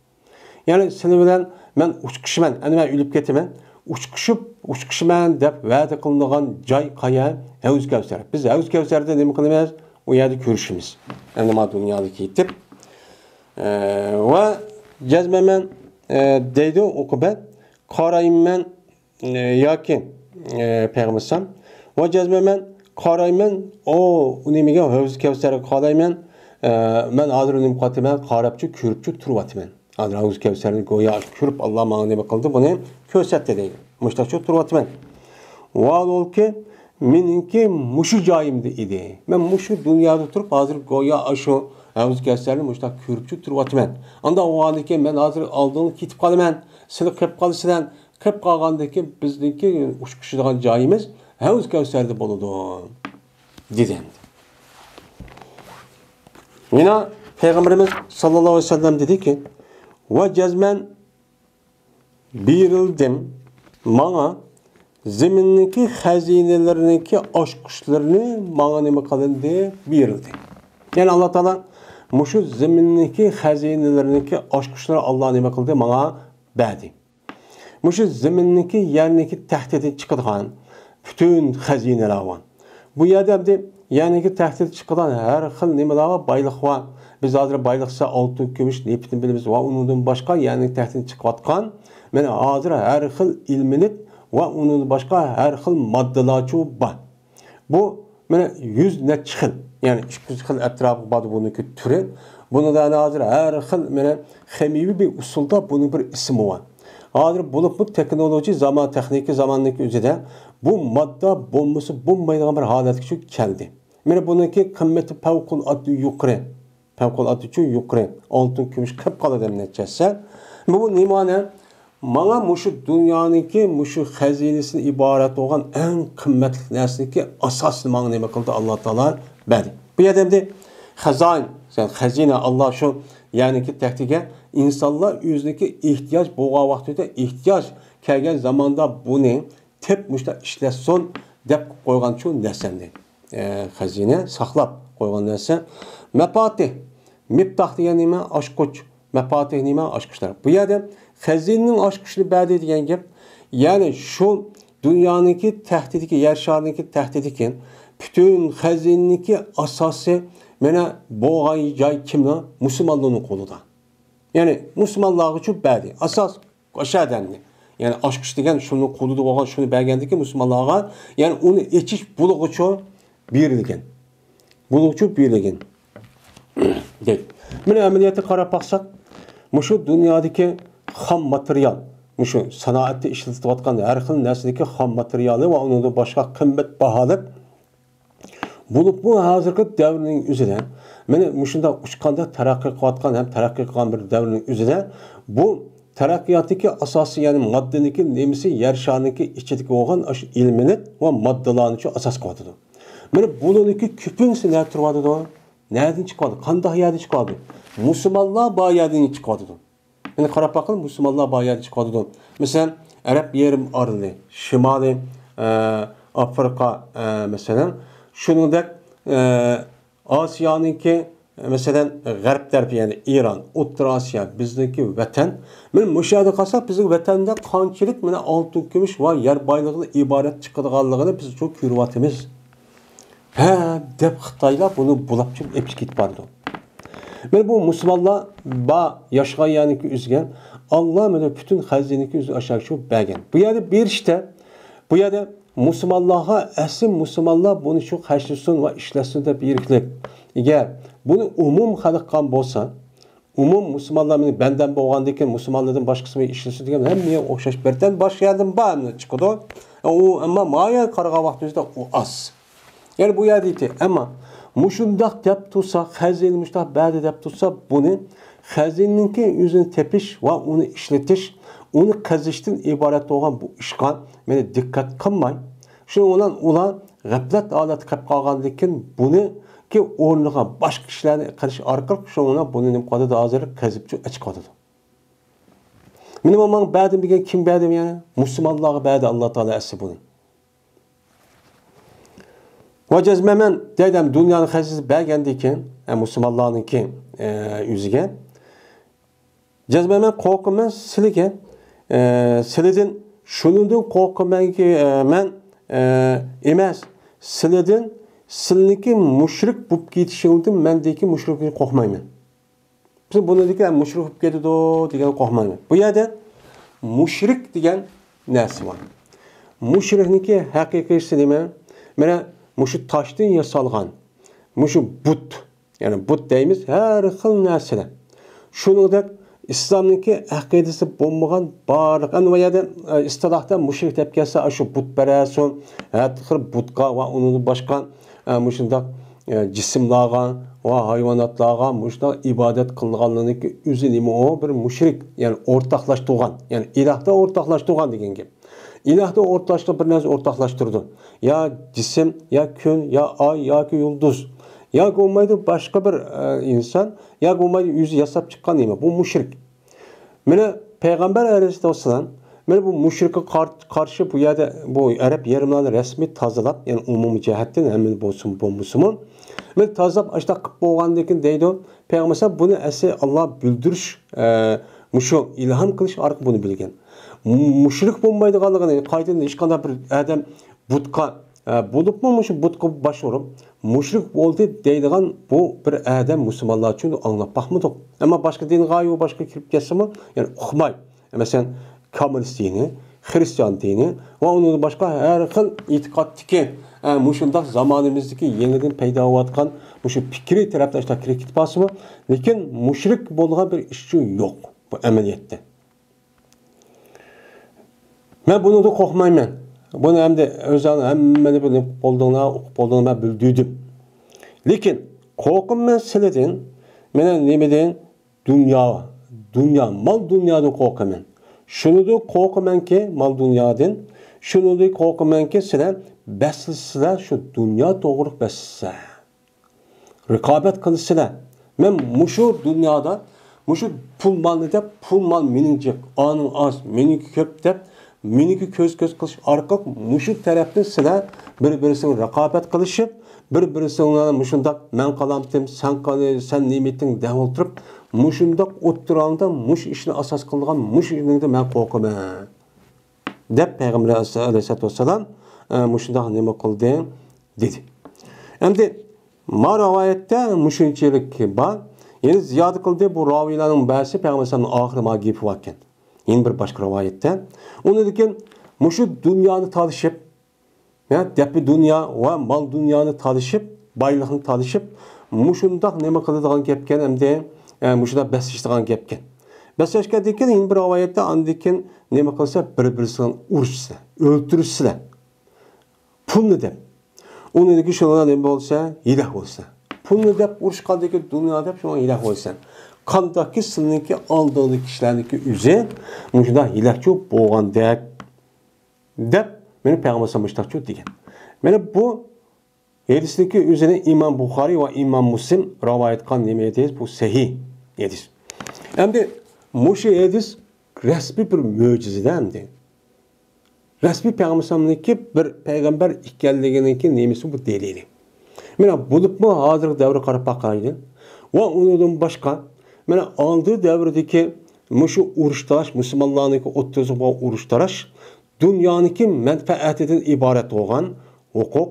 يەنى سىلى بىلەن مەن ئۇچقۇشىمەن، ئەنە مەن ئۆلۈپ كېتىمەن، ئۇچقۇشۇپ، ئۇچقۇشىمەن دەپ ۋەدە قىلىنغان جاي قايا؟ ھەۋز كەۋسەر. بىز ھەۋز كەۋسەردە نېمە قىلىمىز؟ ئۇ يەردە كۆرۈشىمىز. ئەمدى ما دۇنيادىكى يېتىپ، ئە، ۋە جەزمەن مەن، ئە، دەيدۇ ئوقۇبەت، قارايمەن، ئە، ياكى، ئە، پەيغەمبەر ئەلەيھىسسالام، ۋە جەزمەن مەن قارايمەن، ئۇ، ئۇ نېمىگە، ھەۋز كەۋسەرگە قارايمەن، ئە، مەن ھازىر نېمە قىلىۋاتىمەن؟ قاراپچۇ، كۆرۈپچۇ تۇرۇۋاتىمەن. ھازىر ھەۋز كەۋسەرنى گويا كۆرۈپ، ئاللا ماڭا نېمە قىلدى، بۇنى كۆرسەتتى دەيدۇ. مۇشتاقچۇ تۇرۇۋاتىمەن. ۋاھالبۇلكى، مېنىڭكى مۇشۇ جايىمدا ئىدى. مەن مۇشۇ دۇنيادا تۇرۇپ، ھازىر گويا ئاشۇ ھەۋز كەۋسەرنى مۇشتاق كۆرۈپچۇ تۇرۇۋاتىمەن. ئانداق بولغاندىكىن، مەن ھازىر ئالدىڭغا كېتىپ قالىمەن. سىلى قېپ قالىسىلەر. قېپ قالغاندىكىن، بىزنىڭكى ئۇچقۇشىدىغان جايىمىز ھەۋز كەۋسەردە بولىدۇ، دېدى ئەمدى. يەنە پەيغەمبىرىمىز ساللاللاھۇ ئەلەيھى ۋەسەللەم دېدىكى، ۋە جەزمەن بېرىلدىم، ماڭا زېمىننىڭكى خەزىنىلىرىنىڭكى ئاچقۇچلىرىنى ماڭا نېمە قىلىندى؟ بېرىلدى. يەنى ئاللا تائالا مۇشۇ زېمىننىڭكى خەزىنىلىرىنىڭكى ئاچقۇچلىرى ئاللا نېمە قىلدى؟ ماڭا بەردى. مۇشۇ زېمىننىڭكى، يەرنىڭكى تەختىدىن چىقىدىغان پۈتۈن خەزىنىلەر بار. بۇ يەردە ئەمدى يەرنىڭكى تەختىدىن چىقىدىغان ھەر خىل نېمىلەر بار؟ بايلىق بار. بىز ھازىر بايلىق دېسە ئالتۇن، كۈمۈش، نېفىتنى بىلىمىز ۋە ئۇنىڭدىن باشقا يەرنىڭ تەختىدىن چىقىۋاتقان، مانا ھازىر ھەر خىل ئىلمېنىت ۋە ئۇنىڭدىن باشقا ھەر خىل ماددىلارچۇ بار. بۇ، مانا، يۈز نەچچە خىل، يەنى ئىككى يۈز خىل ئەتراپىغا بارىدۇ بۇنىڭكى تۈرى. بۇنىڭدا، يەنى، ھازىر ھەر خىل، مانا، خىمىيىۋى بىر ئۇسۇلدا بۇنىڭ بىر ئىسمى بار. ھازىر بولۇپمۇ تېخنولوگىيە زامان، تېخنىكا زاماننىڭكى ئۆزىدە بۇ ماددا بولمىسا بولمايدىغان بىر ھالەتكە شۇ كەلدى. مانا بۇنىڭكى قىممىتى پەۋقۇلئاددە يۇقىرى. پەۋقۇلئاددىچۇ يۇقىرى، ئالتۇن، كۈمۈش قىلىپ قالىدۇ نەچچە ھەسسە. بۇ نېمانە؟ ماڭا مۇشۇ دۇنيانىڭكى مۇشۇ خەزىنىسىدىن ئىبارەت بولغان ئەڭ قىممەتلىك نەرسىنىڭكى ئاساسىنى ماڭا نېمە قىلدى؟ ئاللا تائالا بەردى. بۇ يەردە ئەمدى خەزائىن، يەنى خەزىنە، ئاللا شۇ يەرنىڭكى تەختىگە ئىنسانلار ئۆزىنىڭكى ئېھتىياج بولغان ۋاقتىدا، ئېھتىياج كەلگەن زاماندا بۇنى تېپ مۇشۇنداق ئىشلەتسۇن دەپ قويغانچۇ نەرسەمنى. ئە، خەزىنە ساقلاپ قويغان نەرسە. مەپاتىھ، مىپتاھ دېگەن نېمە؟ ئاچقۇچ. مەپاتىھ نېمە؟ ئاچقۇچلار. بۇ يەردە خەزىنىنىڭ ئاچقۇچىنى بەردى دېگەن گەپ. يەنى شۇ دۇنيانىڭكى تەختىدىكى، يەر شارىنىڭكى تەختىدىكى پۈتۈن خەزىنىنىڭكى ئاساسى مانا بولغان جاي كىمنىڭ؟ مۇسۇلمانلارنىڭ قولىدا. يەنى مۇسۇلمانلارغىچۇ بەردى. ئاساس ئاشۇ ئادەمنى. يەنى ئاچقۇچ دېگەن شۇنى قولىدا بولغان، شۇنى بەرگەندىكىن مۇسۇلمانلارغا، يەنى ئۇنى ئېچىش بۇلىغىچۇ بېرىلگەن. بۇلىغىچۇ بېرىلگەن. دەيدۇ. مانا ئەمەلىيەتتە قاراپ باقساق، مۇشۇ دۇنيادىكى خام ماتېرىيال، مۇشۇ سانائەتتە ئىشلىتىلىۋاتقان ھەر خىل نەرسىدىكى خام ماتېرىيالى ۋە ئۇنىڭدىن باشقا قىممەت باھالىق بولۇپمۇ ھازىرقى دەۋرنىڭ ئۆزىدە، مانا مۇشۇنداق ئۇچقاندەك تەرەققىي قىلىۋاتقان ھەم تەرەققىي قىلغان بىر دەۋرنىڭ ئۆزىدە، بۇ تەرەققىياتتىكى ئاساسىي، يەنى ماددىنىڭكى نېمىسى، يەر شارىنىڭكى ئىچىدىكى بولغان ئاشۇ ئېلېمېنت ۋە ماددىلارنىچۇ ئاساس قىلىۋاتىدۇ. مانا بۇلارنىڭكى كۆپىنچىسى نەدە تۇرۇۋاتىدۇ؟ نەدىن چىقىۋاتىدۇ؟ قانداق يەردىن چىقىۋاتىدۇ؟ مۇسۇلمانلار بار يەردىن چىقىۋاتىدۇ. يەنى قاراپ باققىلى، مۇسۇلمانلار بار يەردە چىقىۋاتىدۇ. مەسىلەن، ئەرەب يېرىم ئارىلى، شىمالىي، ئە، ئافرىقا، ئە، مەسىلەن، شۇنىڭدەك، ئە، ئاسىيانىڭكى، مەسىلەن، غەرب تەرىپى، يەنى ئىران، ئوتتۇرا ئاسىيا، بىزنىڭكى ۋەتەن. مانا مۇشۇ يەردە قالساق، بىزنىڭ ۋەتەندە قانچىلىك، مانا، ئالتۇن، كۈمۈش ۋە يەر بايلىقىدىن ئىبارەت چىقىدىغانلىقىنى بىز شۇ كۆرۈۋاتىمىز. ھە، دەپ خىتايلار بۇنى بۇلاپ چىقىپ ئېپىپ كېتىپ بارىدۇ. مانا بۇ مۇسۇلمانلار بار ياشىغان يەرنىڭكى ئۆزىگە ئاللا مانا پۈتۈن خەزىنىنىڭكى ئۆزىنى ئاشۇ بەرگەن. بۇ يەردە بېرىشتە، بۇ يەردە مۇسۇلمانلارغا ئەسلى مۇسۇلمانلار بۇنى شۇ خەجلىسۇن ۋە ئىشلەتسۇن دەپ بېرىكلىك. ئەگەر بۇنى ئومۇم خەلق قىلغان بولسا، ئومۇم مۇسۇلمانلار مېنىڭ بەندەم بولغاندىن كېيىن مۇسۇلمانلاردىن باشقىسى مېنى ئىشلىسۇن دېگەن ھەممىگە ئوخشاش بىردىن باشقا يەردىن بار ئەمدى چىقىدۇ. ئۇ، ئەمما مايا قارىغان ۋاقتىمىزدا ئۇ ئاز. يەنى بۇ يەردە ئېيتتى، ئەمما مۇشۇنداق دەپ تۇرسا، خەزىنە مۇشۇنداق بەردى دەپ تۇرسا، بۇنى خەزىنىنىڭكى ئۆزىنى تېپىش ۋە ئۇنى ئىشلىتىش، ئۇنى قېزىشتىن ئىبارەت بولغان بۇ ئىشقا مېنى دىققەت قىلماي، شۇنىڭ بىلەن ئۇلار غەپلەت ھالەتتە قېلىپ قالغاندىن كېيىن، بۇنىڭكى ئورنىغا باشقا كىشىلەرنى قىلىش ئارقىلىق شۇنىڭ بىلەن بۇنى نېمە قىلىدۇ، ھازىر قېزىپچۇ ئېچىقىۋاتىدۇ. مېنى ماڭا بەردىم دېگەن كىم بەردى يەنى؟ مۇسۇلمانلارغا بەردى ئاللا تائالا ئەسلى بۇنى. ۋە جەزمەن مەن دەيدۇ، دۇنيانىڭ خەزىنىسى بەرگەندىن كېيىن، ئە، مۇسۇلمانلارنىڭكى، ئە، يۈزىگە. جەزمەن مەن قورقىمەن سىلىگە، ئە، سىلىدىن شۇنىڭدىن قورقىمەنكى، ئە، مەن، ئە، ئەمەس، سىلىدىن سىلىنىڭكى مۇشرىك بولۇپ كېتىشىڭدىن مەندىكى مۇشرىكتىن قورقمايمەن. بىز بۇنىڭدىكى مۇشرىك بولۇپ كېتىدۇ دېگەن قورقمايمەن. بۇ يەردە مۇشرىك دېگەن نەرسە بار. مۇشرىكنىڭكى ھەقىقىيسى نېمە؟ مانا مۇشۇ تاشتىن ياسالغان، مۇشۇ بۇت، يەنى بۇت دەيمىز، ھەر خىل نەرسىلەر. شۇنىڭدەك ئىسلامنىڭكى ئەقىدىسى بولمىغان بارلىق، ئەنە بۇ يەردە، ئە، ئىستىلاھتا مۇشرىك دەپ كەلسە، ئاشۇ بۇتپەرەس، ھەر خىل بۇتقا ۋە ئۇنىڭدىن باشقا، ئە، مۇشۇنداق، ئە، جىسىملارغا ۋە ھايۋاناتلارغا مۇشۇنداق ئىبادەت قىلىدىغانلىرىنىڭكى ئۆزى نېمە ئۇ؟ بىر مۇشرىك، يەنى ئورتاقلاشتۇرغان، يەنى ئىلاھتا ئورتاقلاشتۇرغان دېگەن گەپ. ئىلاھتا ئورتاقلاشقا بىر نەرسە ئورتاقلاشتۇرىدۇ. يا جىسىم، يا كۈن، يا ئاي، ياكى يۇلدۇز. ياكى بولمايدۇ باشقا بىر، ئە، ئىنسان، ياكى بولمايدۇ ئۆزى ياساپ چىققان نېمە. بۇ مۇشرىك. مانا پەيغەمبەر ئەلەيھىسسالام، مانا بۇ مۇشرىكقا قار-، قارشى بۇ يەردە بۇ ئەرەب يېرىملارنى رەسمىي تازىلاپ، يەنى ئومۇمىي جەھەتتىن ھەممىنى بولسىمۇ، بولمىسىمۇ، مانا تازىلاپ ئاشۇنداق قىلىپ بولغاندىن كېيىن دەيدۇ، پەيغەمبەر ئەلەيھىسسالام بۇنى ئەسلى ئاللا بىلدۈرۈش، ئە، مۇشۇ ئىلھام قىلىش ئارقىلىق بۇنى بىلگەن. مۇ-، مۇشرىك بولمايدىغانلىقىنى، قايتىدىن ھېچقانداق بىر ئادەم بۇتقا، ئە، بولۇپمۇ مۇشۇ بۇتقا باش ئۇرۇپ، مۇشرىك بولدى دەيدىغان بۇ بىر ئادەم مۇسۇلمانلار ئۈچۈن ئاڭلاپ باقمىدۇق. ئەمما باشقا دىنغا يۇ باشقا كىرىپ كەتسىمۇ، يەنى ئۇقماي. مەسىلەن، كاممۇنىست دىنى، خىرىستىيان دىنى ۋە ئۇنىڭدىن باشقا ھەر خىل ئېتىقادتىكى، ئە، مۇشۇنداق زامانىمىزدىكى يېڭىدىن پەيدا بولۇۋاتقان مۇشۇ پىكرىي تەرەپتە ئاشۇنداق كىرىپ كېتىپ قالسىمۇ، لېكىن مۇشرىك بولىدىغان بىر ئىش ئۈچۈن يوق بۇ ئەمەلىيەتتە. مەن بۇنىڭدىن قورقمايمەن. بۇنى ئەمدى ئۆزۈڭلار ھەممىنى بىلىپ بولدۇڭلار، ئۇقۇپ بولدۇڭلار، مەن بىلدۈردۈم. لېكىن قورقىمەن سىلىدىن، مانا نېمىدىن؟ دۇنيا، دۇنيا، مال دۇنيادىن قورقىمەن. شۇنىدىن قورقىمەنكى، مال دۇنيادىن، شۇنىدىن قورقىمەنكى، سىلەر بەسلىسىلەر، شۇ دۇنيا توغرىلىق بەسلىسە. رىقابەت قىلىسىلەر. مەن مۇشۇ دۇنيادا مۇشۇ پۇل مالنى دەپ، پۇل مال مېنىڭ جىق، ئانىڭ ئاز، مېنىڭكى كۆپ دەپ، مېنىڭكى كۆز-كۆز قىلىش ئارقىلىق مۇشۇ تەرەپتىن سىلەر بىر-بىرسىگە رىقابەت قىلىشىپ، بىر-بىرسىگە مۇشۇنداق مەن قالامتىم، سەن قال-، سەن نېمىتىڭ دەپ ئولتۇرۇپ، مۇشۇنداق ئوتتۇراڭدا مۇشۇ ئىشنى ئاساس قىلىدىغان مۇشۇ ئىشنىڭدە مەن قورقىمەن دەپ پەيغەمبەر ئەلەيھىسسالاتۇ ۋەسسالام، ئە، مۇشۇنداق نېمە قىلدى؟ دېدى. ئەمدى ما رىۋايەتتە مۇشۇنچىلىك بار. يەنە زىيادە قىلدى، بۇ راۋىيلارنىڭ بەزىسى پەيغەمبەر ئەلەيھىسسالامنىڭ ئاخىرى ما گېپى باركەن. يەنە بىر باشقا رىۋايەتتە. ئۇنىڭدىن كېيىن مۇشۇ دۇنيانى تالىشىپ، يا دەپە دۇنيا ۋە مال دۇنيانى تالىشىپ، بايلىقنى تالىشىپ، مۇشۇنداق نېمە قىلىدىغان گەپكەن ئەمدى، ئە، مۇشۇنداق بەسلىشىدىغان گەپكەن. بەسلەشكەندىن كېيىن يەنە بىر رىۋايەتتە ئاندىن كېيىن نېمە قىلسا، بىر-بىرسىنى ئۇرۇشسىلەر، ئۆلتۈرۈشسىلەر. پۇلنى دەپ. ئۇنىڭدىكى شۇنىڭغا نېمە بولسا، ھىلەك بولسا. پۇلنى دەپ ئۇرۇشقاندىكى دۇنيا دەپ شۇڭا ھىلەك بولسا. قانداقكى سىلىنىڭكى ئالدىڭدىكى كىشىلەرنىڭكى ئۆزى مۇشۇنداق ھىلەكچۇ بولغاندەك دەپ مېنى پەيغەمبەر مۇشۇنداقچۇ دېگەن. مانا بۇ ھەدىسنىڭكى ئۆزىنى ئىمام بۇخارىي ۋە ئىمام مۇسلىم رىۋايەت قىلغان نېمە ھەدىس؟ بۇ سەھىھ ھەدىس. ئەمدى مۇشۇ ھەدىس رەسمىي بىر مۆجىزىدە ئەمدى. رەسمىي پەيغەمبەرنىڭكى بىر پەيغەمبەر ئىكەنلىكىنىڭكى نېمىسى بۇ دەلىلى. مانا بولۇپمۇ ھازىرقى دەۋرگە قاراپ باقايلى. ۋە ئۇنىڭدىن باشقا، مانا ئالدى دەۋردىكى مۇشۇ ئۇرۇش تاراش، مۇسۇلمانلارنىڭكى ئوتتۇرىسىغا بولغان ئۇرۇش تاراش، دۇنيانىڭكى مەنپەئەتىدىن ئىبارەت بولغان ھوقۇق،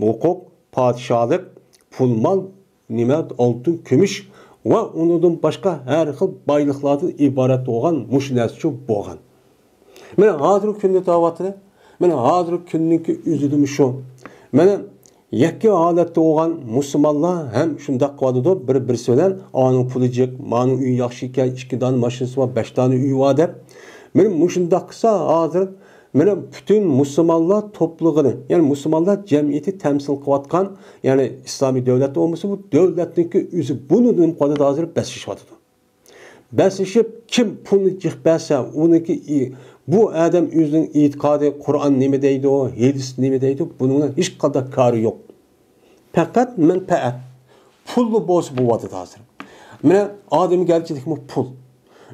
ھوقۇق، پادىشاھلىق، پۇل مال، نېمە، ئالتۇن، كۈمۈش ۋە ئۇنىڭدىن باشقا ھەر خىل بايلىقلاردىن ئىبارەت بولغان مۇشۇ نەرسىچۇ بولغان. مانا ھازىرقى كۈندە دەۋاتىدۇ. مانا ھازىرقى كۈننىڭكى ئۆزىدىمۇ شۇ. مانا يەككە ھالەتتە بولغان مۇسۇلمانلار ھەم شۇنداق قىلىۋاتىدۇ، بىر-بىرسى بىلەن، ئانىڭ پۇلى جىق، مانىڭ ئۆيى ياخشى ئىكەن، ئىككى دانە ماشىنىسى بار، بەش دانە ئۆيى بار دەپ. مانا مۇشۇنداق قىلسا، ھازىر مانا پۈتۈن مۇسۇلمانلار توپلىغىنى، يەنى مۇسۇلمانلار جەمئىيىتى تەمسىل قىلىۋاتقان، يەنى ئىسلامىي دۆلەت بولمىسا، بۇ دۆلەتنىڭكى ئۆزى بۇنى نېمە قىلىۋاتىدۇ، ھازىر بەسلىشىۋاتىدۇ. بەسلىشىپ، كىم پۇلنى جىق بەرسە، ئۇنىڭكى ئى-، بۇ ئادەم ئۆزىنىڭ ئېتىقادى، قۇرئان نېمە دەيدۇ، ھەدىس نېمە دەيدۇ، بۇنىڭ بىلەن ھېچقانداق كارى يوق. پەقەت مەنپەئەت. پۇللا بولسا بولۇۋاتىدۇ ھازىر. مانا ئادەمگەرچىلىكمۇ پۇل.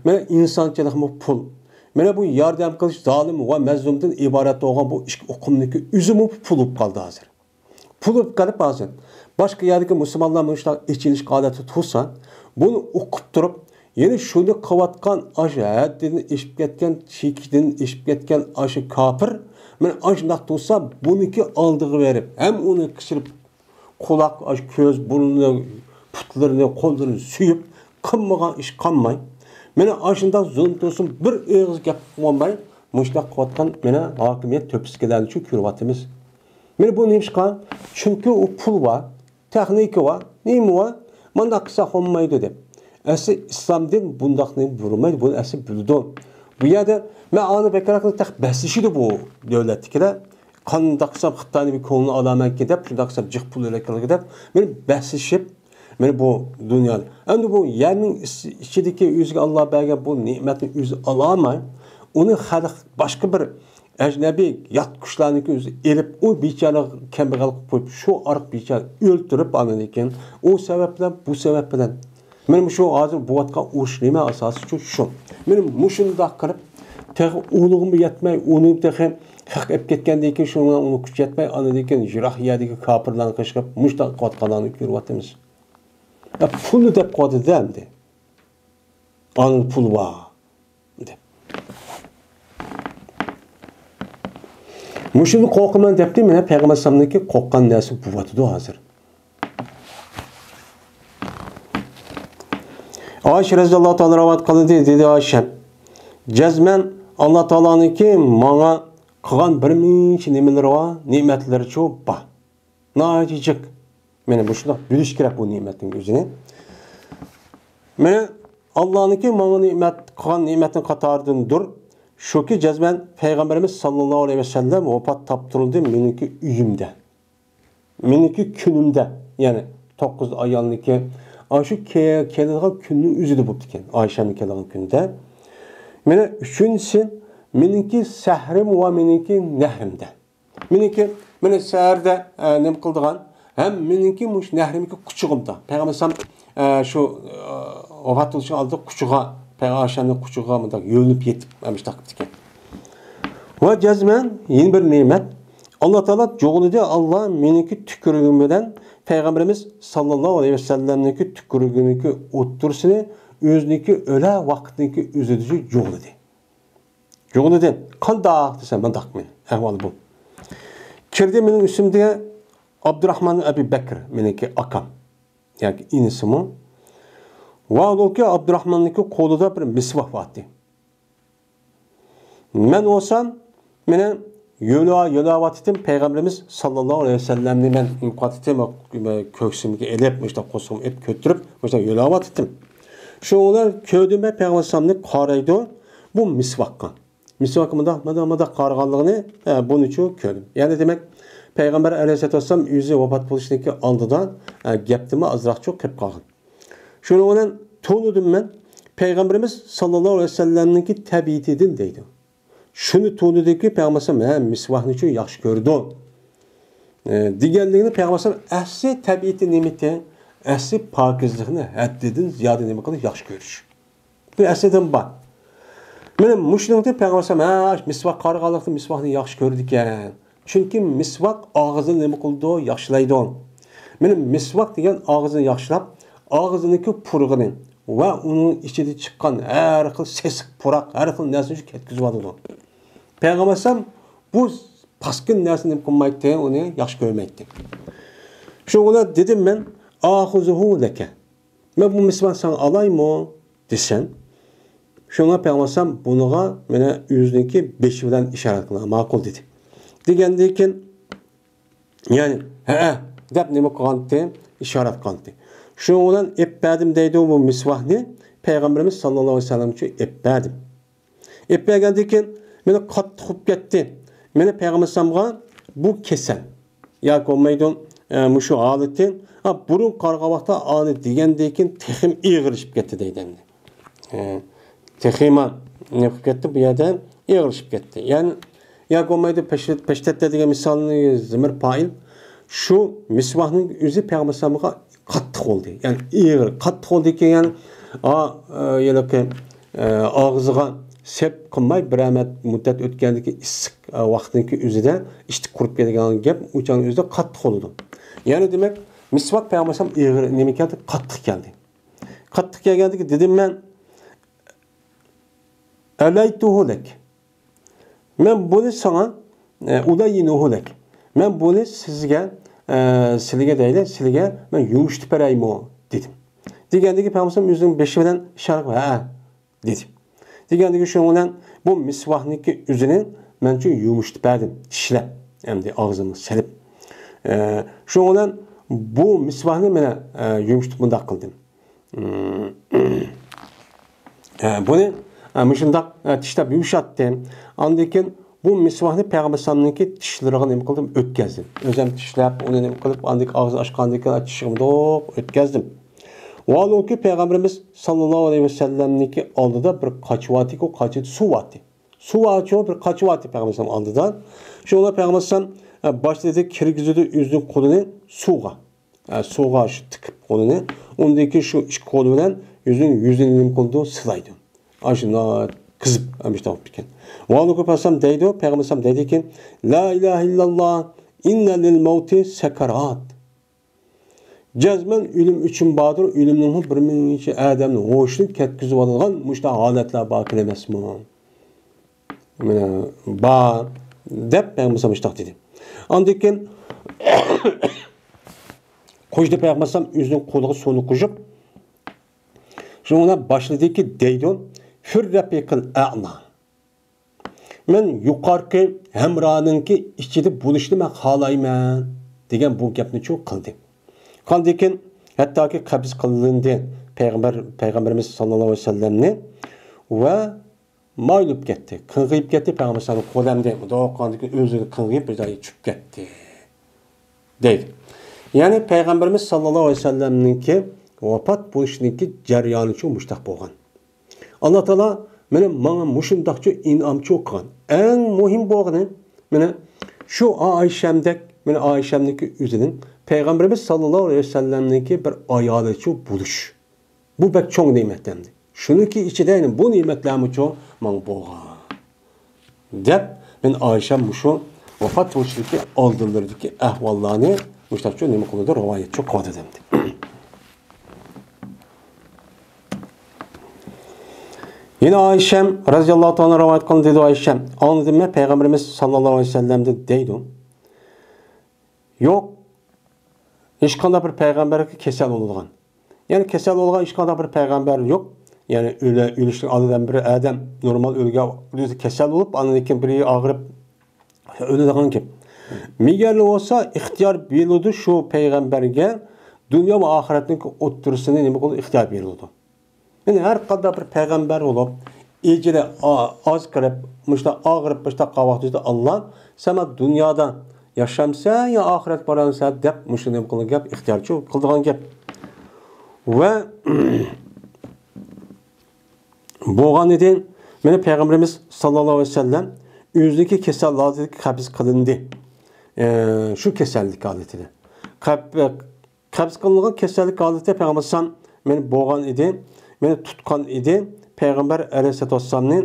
مانا ئىنسانچىلىقمۇ پۇل. مانا بۇ ياردەم قىلىش زالىم ۋە مەزلۇمدىن ئىبارەت بولغان بۇ ئىككى ئۇقۇمنىڭكى ئۆزىمۇ پۇل بولۇپ قالدى ھازىر. پۇل بولۇپ قېلىپ ھازىر باشقا يەردىكى مۇسۇلمانلار مۇشۇنداق ئېچىنىشلىق ھالەتتە تۇرسا، بۇنى ئۇقۇپ تۇرۇپ، يەنە شۇنى قىلىۋاتقان ئاشۇ ھەددىدىن ئېشىپ كەتكەن، چېكىدىن ئېشىپ كەتكەن ئاشۇ كاپىر، مانا ئاشۇنداق تۇرسا، بۇنىڭكى ئالدىغا بېرىپ، ھەم ئۇنى قىچىرىپ، قۇلاق، ئاشۇ كۆز، بۇرنىنى، پۇتلىرىنى، قوللىرىنى سۆيۈپ، قىلمىغان ئىش قالماي، مانا ئاشۇنداق زۇلۇم تۇرسۇن، بىر ئېغىز گەپ قىلماي، مۇشۇنداق قىلىۋاتقان مانا ھاكىمىيەت تۆپىسىدىكىلەرنىچۇ كۆرۈۋاتىمىز. مانا بۇ نېمىشقا؟ چۈنكى ئۇ پۇل بار، تېخنىكا بار، نېمە بار، مانداق قىلساق بولمايدۇ دەپ. ئەسلى ئىسلام دىن بۇنداقنى بۇيرۇمايدۇ، بۇنى ئەسلى بىلىدۇ. بۇ يەردە مەن ئانى بەكرەكنى تېخى بەسلىشىدۇ بۇ دۆلەتتىكىلەر. قانداق قىلسام خىتاينى بىر كۆڭلىنى ئالامەنكىن دەپ، شۇنداق قىلسام جىق پۇل ئېلىۋېتىلىدۇ دەپ، مانا بەسلىشىپ، مانا بۇ دۇنيانى. ئەمدى بۇ يەرنىڭ ئىچ-، ئىچىدىكى ئۆزىگە ئاللا بەرگەن بۇ نېمەتنى ئۆزى ئالالماي، ئۇنى خەلق باشقا بىر ئەجنەبىي يات كۈچلەرنىڭكى ئۆزى ئېلىپ، ئۇ بىچارە كەمبەغەل قىلىپ قويۇپ، شۇ ئارقا بىچارە ئۆلتۈرۈپ، ئاندىن كېيىن ئۇ سەۋەب بىلەن، بۇ سەۋەب بىلەن مانا مۇشۇ ھازىر بولۇۋاتقان ئۇرۇش نېمە ئاساسىچۇ شۇ. مانا مۇشۇنداق قىلىپ، تېخى ئۇنىڭغىمۇ يەتمەي، ئۇنى تېخى ھەق ئېلىپ كەتكەندىن كېيىن، شۇنىڭ بىلەن ئۇنىڭ كۈچى يەتمەي، ئاندىن كېيىن يىراق يەردىكى كاپىرلارنى قىشقىرىپ، مۇشۇنداق قىلىۋاتقانلارنى كۆرۈۋاتىمىز. يا پۇلنى دەپ قويدى-دە ئەمدى. ئانىڭ پۇلى بار. دەپ. مۇشۇنى قورقىمەن دەپتۇ، مانا پەيغەمبەر ئەلەيھىسسالامنىڭكى قورققان نەرسە بولۇۋاتىدۇ ھازىر. ئائىشە رەزىياللاھۇ تائالا رىۋايەت قىلىندى، دېدى ئائىشە، جەزمەن ئاللا تائالانىڭكى ماڭا قىلغان بىر نەچچە نېمىلىرى بار، نېمەتلىرىچۇ بار. ناھايىتى جىق. مانا مۇشۇنداق بىلىش كېرەك بۇ نېمەتنىڭ ئۆزىنى. مانا ئاللانىڭكى ماڭا نېمەت قىلغان نېمەتنىڭ قاتارىدىندۇر. شۇكى جەزمەن پەيغەمبىرىمىز ساللاللاھۇ ئەلەيھى ۋەسەللەم ۋاپات تاپتۇرۇلدى مېنىڭكى ئۆيۈمدە. مېنىڭكى كۈنۈمدە. يەنى توققۇز ئايالنىڭكى ئاشۇ كە-، كېلىدىغان كۈننىڭ ئۆزىدە بوپتىكەن. ئائىشەمنىڭ كېلىدىغان كۈنىدە. مانا ئۈچىنچىسى مېنىڭكى سەھرىم ۋە مېنىڭكى نەھرىمدە. مېنىڭكى، مېنى سەھەردە، ئە، نېمە قىلىدىغان؟ ھەم مېنىڭكى مۇشۇ نەھرىمدىكى قۇچىقىمدا. پەيغەمبەر ئەلەيھىسسالام، ئە، شۇ، ئە، ۋاپات بولۇشىغا ئالدىدا قۇچىقىغا، پەيغەمبەر ئائىشەنىڭ قۇچىقىغا مۇنداق يۆلىنىپ يېتىپ، مۇشۇنداق قىپتىكەن. ۋە جەزمەن يەنە بىر نېمەت. ئاللا تائالا جۇغلىدى، ئاللا مېنىڭكى تۈكرۈگۈم بىلەن پەيغەمبىرىمىز ساللاللاھۇ ئەلەيھى ۋەسەللەمنىڭكى تۈكرۈگىنىڭكى ئوتتۇرىسىنى ئۆزىنىڭكى ئۆلە ۋاقتىنىڭكى ئۆزىدە جۇغلىدى. جۇغلىدى. قانداق دېسە، مۇنداق مېنىڭ ئەھۋالى بۇ. كىردى مېنىڭ ئۈستۈمدە ئابدۇراخمان ئەبى بەكر، مېنىڭكى ئاكام. ياكى ئىنىسىمۇ. ۋە ئۇنىڭكى ئابدۇراخماننىڭكى قولىدا بىر مىسۋاك بارتى. مەن بولسام، مېنى يۆلە-، يۆلەۋاتىتتىم، پەيغەمبىرىمىز ساللاللاھۇ ئەلەيھى ۋەسەللەمنى مەن نېمە قىلاتىتتىم، كۆكسۈمگە ئېلىپ، مۇشۇنداق قورسىقىمغا ئېلىپ كۆتۈرۈپ، مۇشۇنداق يۆلەۋاتىتتىم. شۇنىڭ بىلەن كۆردۈم مەن پەيغەمبەر ئەلەيھىسسالامنى قارايدۇ بۇ مىسۋاكقا. مىسۋاكقا مۇنداق، مۇنداق، مۇنداق قارىغانلىقىنى، ئە، بۇنىچۇ كۆردۈم. يەنى دېمەك، پەيغەمبەر ئەلەيھىسسالاتۇ ۋەسسالام ئۆزى ۋاپات بولۇشىدىكى ئالدىدا، ئە، گەپتىنمۇ ئازراقچۇ قېلىپ قالغان. شۇنىڭ بىلەن تونۇدۇم مەن، پەيغەمبىرىمىز ساللاللاھۇ ئەلەيھى ۋەسەللەمنىڭكى تەبىئىتىدىن دەيدۇ. شۇنى تونۇدۇكى پەيغەمبەر ئەلەيھىسسالام، ھە، مىسۋاكنىچۇ ياخشى كۆرىدۇ. ئە، دېگەنلىكىنى پەيغەمبەر ئەلەيھىسسالام ئەسلى تەبىئىتى نېمىتى؟ ئەسلى پاكىزلىقنى ھەددىدىن زىيادە نېمە قىلىش؟ ياخشى كۆرۈش. بۇ ئەسلىدىن بار. مانا مۇشۇنىڭدىن پەيغەمبەر ئەلەيھىسسالام، ھە، مىسۋاك قارىغانلىقتا مىسۋاكنى ياخشى كۆرىدىكەن. چۈنكى مىسۋاك ئاغزىنى نېمە قىلىدۇ؟ ياخشىلايدۇ. مانا مىسۋاك دېگەن ئاغزىنى ياخشىلاپ، ئاغزىنىڭكى پۇرىقىنى ۋە ئۇنىڭ ئىچىدە چىققان ھەر خىل سېسىق پۇراق، ھەر خىل نەرسىنى كەتكۈزۈۋالىدۇ. پەيغەمبەر ئەلەيھىسسالام بۇ پاسكىنا نەرسىنى نېمە قىلمايتتى، ئۇنى ياخشى كۆرمەيتتى. شۇنىڭ بىلەن دېدىم مەن، ئاخۇزۇھۇ لەكە. مەن بۇ مىسۋاكنى ساڭا ئالايمۇ؟ دېسەم، شۇڭا پەيغەمبەر ئەلەيھىسسالام بۇنىڭغا مانا ئۆزىنىڭكى بېشى بىلەن ئىشارە قىلغان، ماقۇل دېدى. دېگەندىن كېيىن، يەنى، ھەئە، دەپ نېمە قىلغانتى؟ ئىشارەت قىلغانتى. شۇنىڭ بىلەن ئېلىپ بەردىم دەيدۇ، بۇ مىسۋاكنى پەيغەمبىرىمىز ساللاللاھۇ ئەلەيھى ۋەسەللەمگە ئېلىپ بەردىم. ئېلىپ بەرگەندىن كېيىن، مېنى قاتتىق ئۇرۇپ كەتتى. مېنى پەيغەمبەر ئەلەيھىسسالامغا بۇ كېسەل ياكى بولمايدۇ، ئە، مۇشۇ ھالىتى، ئا، بۇرۇن قارىغان ۋاقىتتا ئانى دېگەندىن كېيىن تېخىمۇ ئېغىرلىشىپ كەتتى دەيدۇ ئەمدى. ئە، تېخىمۇ نېمە قىلىپ كەتتى؟ بۇ يەردە ئېغىرلىشىپ كەتتى. يەنى ياكى بولمايدۇ، پەشتەتتە دېگەن مىسالنى زىمىر پائىل. شۇ مىسۋاكنىڭ ئۆزى پەيغەمبەر ئەلەيھىسسالامغا قاتتىق بولدى. يەنى ئېغىر، قاتتىق بولدىكەن، يەنى، ئا، ئە، ھېلىقى، ئە، ئاغزىغا سەپ قىلماي، بىر مۇددەت ئۆتكەندىن كېيىن ئىسسىق، ئە، ۋاقىتنىڭكى ئۆزىدە ئىشتىك قۇرۇپ كەتكەن گەپ، ئۇ چاغنىڭ ئۆزىدە قاتتىق بولىدۇ. يەنى دېمەك، مىسۋاك پەيغەمبەر ئەلەيھىسسالام ئېغىر نېمە كەلدى؟ قاتتىق كەلدى. قاتتىق كەلگەندىن كېيىن دېدىم مەن، ئەلەيتۇھۇ لەك. مەن بۇنى ساڭا، ئە، ئۇلەييىنۇھۇ لەك. مەن بۇنى سىزگە، ئە، سىلىگە دەيلى، سىلىگە مەن يۇمشىتىپ بېرەيمۇ؟ دېدىم. دېگەندىكى پەيغەمبەر ئۆزىنىڭ بېشى بىلەن ئىشارە قىلىپ، ھە، دېدى. دېگەندىكى شۇنىڭ بىلەن بۇ مىسۋاكنىڭكى ئۆزىنى مەن شۇ يۇمشىتىپ بەردىم، چىشلەپ، ئەمدى ئاغزىمغا سېلىپ. ئە، شۇنىڭ بىلەن بۇ مىسۋاكنى مانا، ئە، يۇمشىتىپ مۇنداق قىلدىم. ھە، بۇنى، ھە، مۇشۇنداق، ھە، چىشلاپ يۇمشاتتىم. ئاندىن كېيىن بۇ مىسۋاكنى پەيغەمبەر ئەلەيھىسسالامنىڭكى چىشلىرىغا نېمە قىلدىم؟ ئۆتكەزدىم. ئۆزۈم چىشلاپ، ئۇنى نېمە قىلىپ، ئاندىن كېيىن ئاغزىنى ئاچقاندىن كېيىن چىشىغا مۇنداق ئۆتكەزدىم. ۋاھالەنكى پەيغەمبىرىمىز ساللاللاھۇ ئەلەيھى ۋەسەللەمنىڭكى ئالدىدا بىر قاچا بارتى، قاچا سۇ بارتى. سۇ بارچۇ، بىر قاچا بارتى پەيغەمبەر ئەلەيھىسسالام ئالدىدا. شۇڭا پەيغەمبەر ئەلەيھىسسالام، ھە، باشلىدى كىرگۈزىدۇ ئۆزىنىڭ قولىنى سۇغا. ئە، سۇغا شۇ تىقىپ قولىنى، ئۇندىن كېيىن شۇ ئىككى قولى بىلەن يۈزىنىڭ يۈزىنى نېمە قىلىدۇ؟ سىلايدۇ. ئاشۇنداق قىزىپ ئەمىش تاپىپتىكەن. ۋالىكۇ پەيغەمبەر دەيدۇ، پەيغەمبەر دەيدىكى، لا ئىلاھە ئىللاللا، ئىننە لىل مەۋتى سەكەرات. جەزمەن ئۆلۈم ئۈچۈن باردۇر، ئۆلۈمنىڭمۇ بىر مۇنچە ئادەمنى ھوشىدىن كەتكۈزۈۋالىدىغان مۇشۇنداق ھالەتلەر باركەن ئەمەسمۇ؟ مانا بار دەپ پەيغەمبەر مۇشۇنداق دېدى. ئاندىن كېيىن قوشتى پەيغەمبەر ئۆزىنىڭ قولىغا سۇنى قوشۇپ، شۇنىڭ بىلەن باشلىدىكى دەيدۇ، فىر رەپىقىل ئەئلا. مەن يۇقارقى ھەمرانىڭكى ئىچىدە بولۇشنى مەن خالايمەن دېگەن بۇ گەپنىچۇ قىلدى. قاندىن كېيىن ھەتتاكى قەبز قىلىندى پەيغەمبەر، پەيغەمبىرىمىز ساللاللاھۇ ئەلەيھى ۋەسەللەمنى ۋە مايلىپ كەتتى، قىڭغىيىپ كەتتى، پەيغەمبەر ساللاللاھۇ ئەلەيھى ۋەسەللەم قولى ئەمدى ئۆزىگە قىڭغىيىپ بىر جايغا چۈشۈپ كەتتى. دەيدۇ. يەنى پەيغەمبىرىمىز ساللاللاھۇ ئەلەيھى ۋەسەللەمنىڭكى ۋاپات بولۇشىنىڭكى جەريانىچۇ مۇشۇنداق بولغان. ئاللا تائالا مانا ماڭا مۇشۇنداقچۇ ئىنئامچۇ قىلغان. ئەڭ مۇھىم بولغىنى، مانا شۇ ئائىشەمدەك، مانا ئائىشەمنىڭكى ئۆزىنىڭ پەيغەمبىرىمىز ساللاللاھۇ ئەلەيھى ۋەسەللەمنىڭكى بىر ئايالىچۇ بولۇش. بۇ بەك چوڭ نېمەت ئەمدى. شۇنىڭكى ئىچىدە يەنە بۇ نېمەتلەرمۇچۇ ماڭا بولغان. دەپ، مەن ئائىشەم مۇشۇ ۋاپات بولۇشىدىكى ئالدىلىرىدىكى ئەھۋاللارنى مۇشۇنداقچۇ نېمە قىلىدۇ، رىۋايەتچۇ قىلىۋاتىدۇ ئەمدى. يەنە ئائىشەم رەزىياللاھۇ تائالا رىۋايەت قىلىندى، دېدى ئائىشەم، ئاڭلىدىم مەن پەيغەمبىرىمىز ساللاللاھۇ ئەلەيھى ۋەسەللەمدىن دەيدۇ. يوق، ھېچقانداق بىر پەيغەمبەرگە كېسەل بولىدىغان. يەنى كېسەل بولغان ھېچقانداق بىر پەيغەمبەر يوق. يەنى ئۆلە-، ئۆلۈشنىڭ ئالدىدا بىر ئادەم نورمال ئۆلگەن، ئۆزى كېسەل بولۇپ، ئاندىن كېيىن بىرى ئاغرىپ ئۆلىدىغان گەپ. مېگەرلا بولسا ئىختىيار بېرىلىدۇ شۇ پەيغەمبەرگە، دۇنيا ۋە ئاخىرەتنىڭ ئوتتۇرىسىنى نېمە قىلىدۇ؟ ئىختىيار بېرىلىدۇ. يەنى ھەر قانداق بىر پەيغەمبەر بولۇپ، ئەجىلى ئا-، ئاز قىلىپ، مۇشۇنداق ئاغرىپ، مۇشۇنداق قالغان ۋاقتىدا ئاللا، سەن دۇنيادا ياشامسەن يا ئاخىرەتكە بارامسەن دەپ مۇشۇ نېمە قىلغان گەپ، ئىختىيارچۇ قىلىدىغان گەپ. ۋە بولغان ئىدى، مانا پەيغەمبىرىمىز ساللاللاھۇ ئەلەيھى ۋەسەللەم ئۆزىنىڭكى كېسەل ھالىتىگە قەبز قىلىندى. ئە، شۇ كېسەللىك ھالىتىدە. قەب-، قەبز قىلىنغان كېسەللىك ھالىتى پەيغەمبەر ئەلەيھىسسالام مېنى بولغان ئىدى، مېنى تۇتقان ئىدى. پەيغەمبەر ئەلەيھىسسالاتۇ ۋەسسالامنى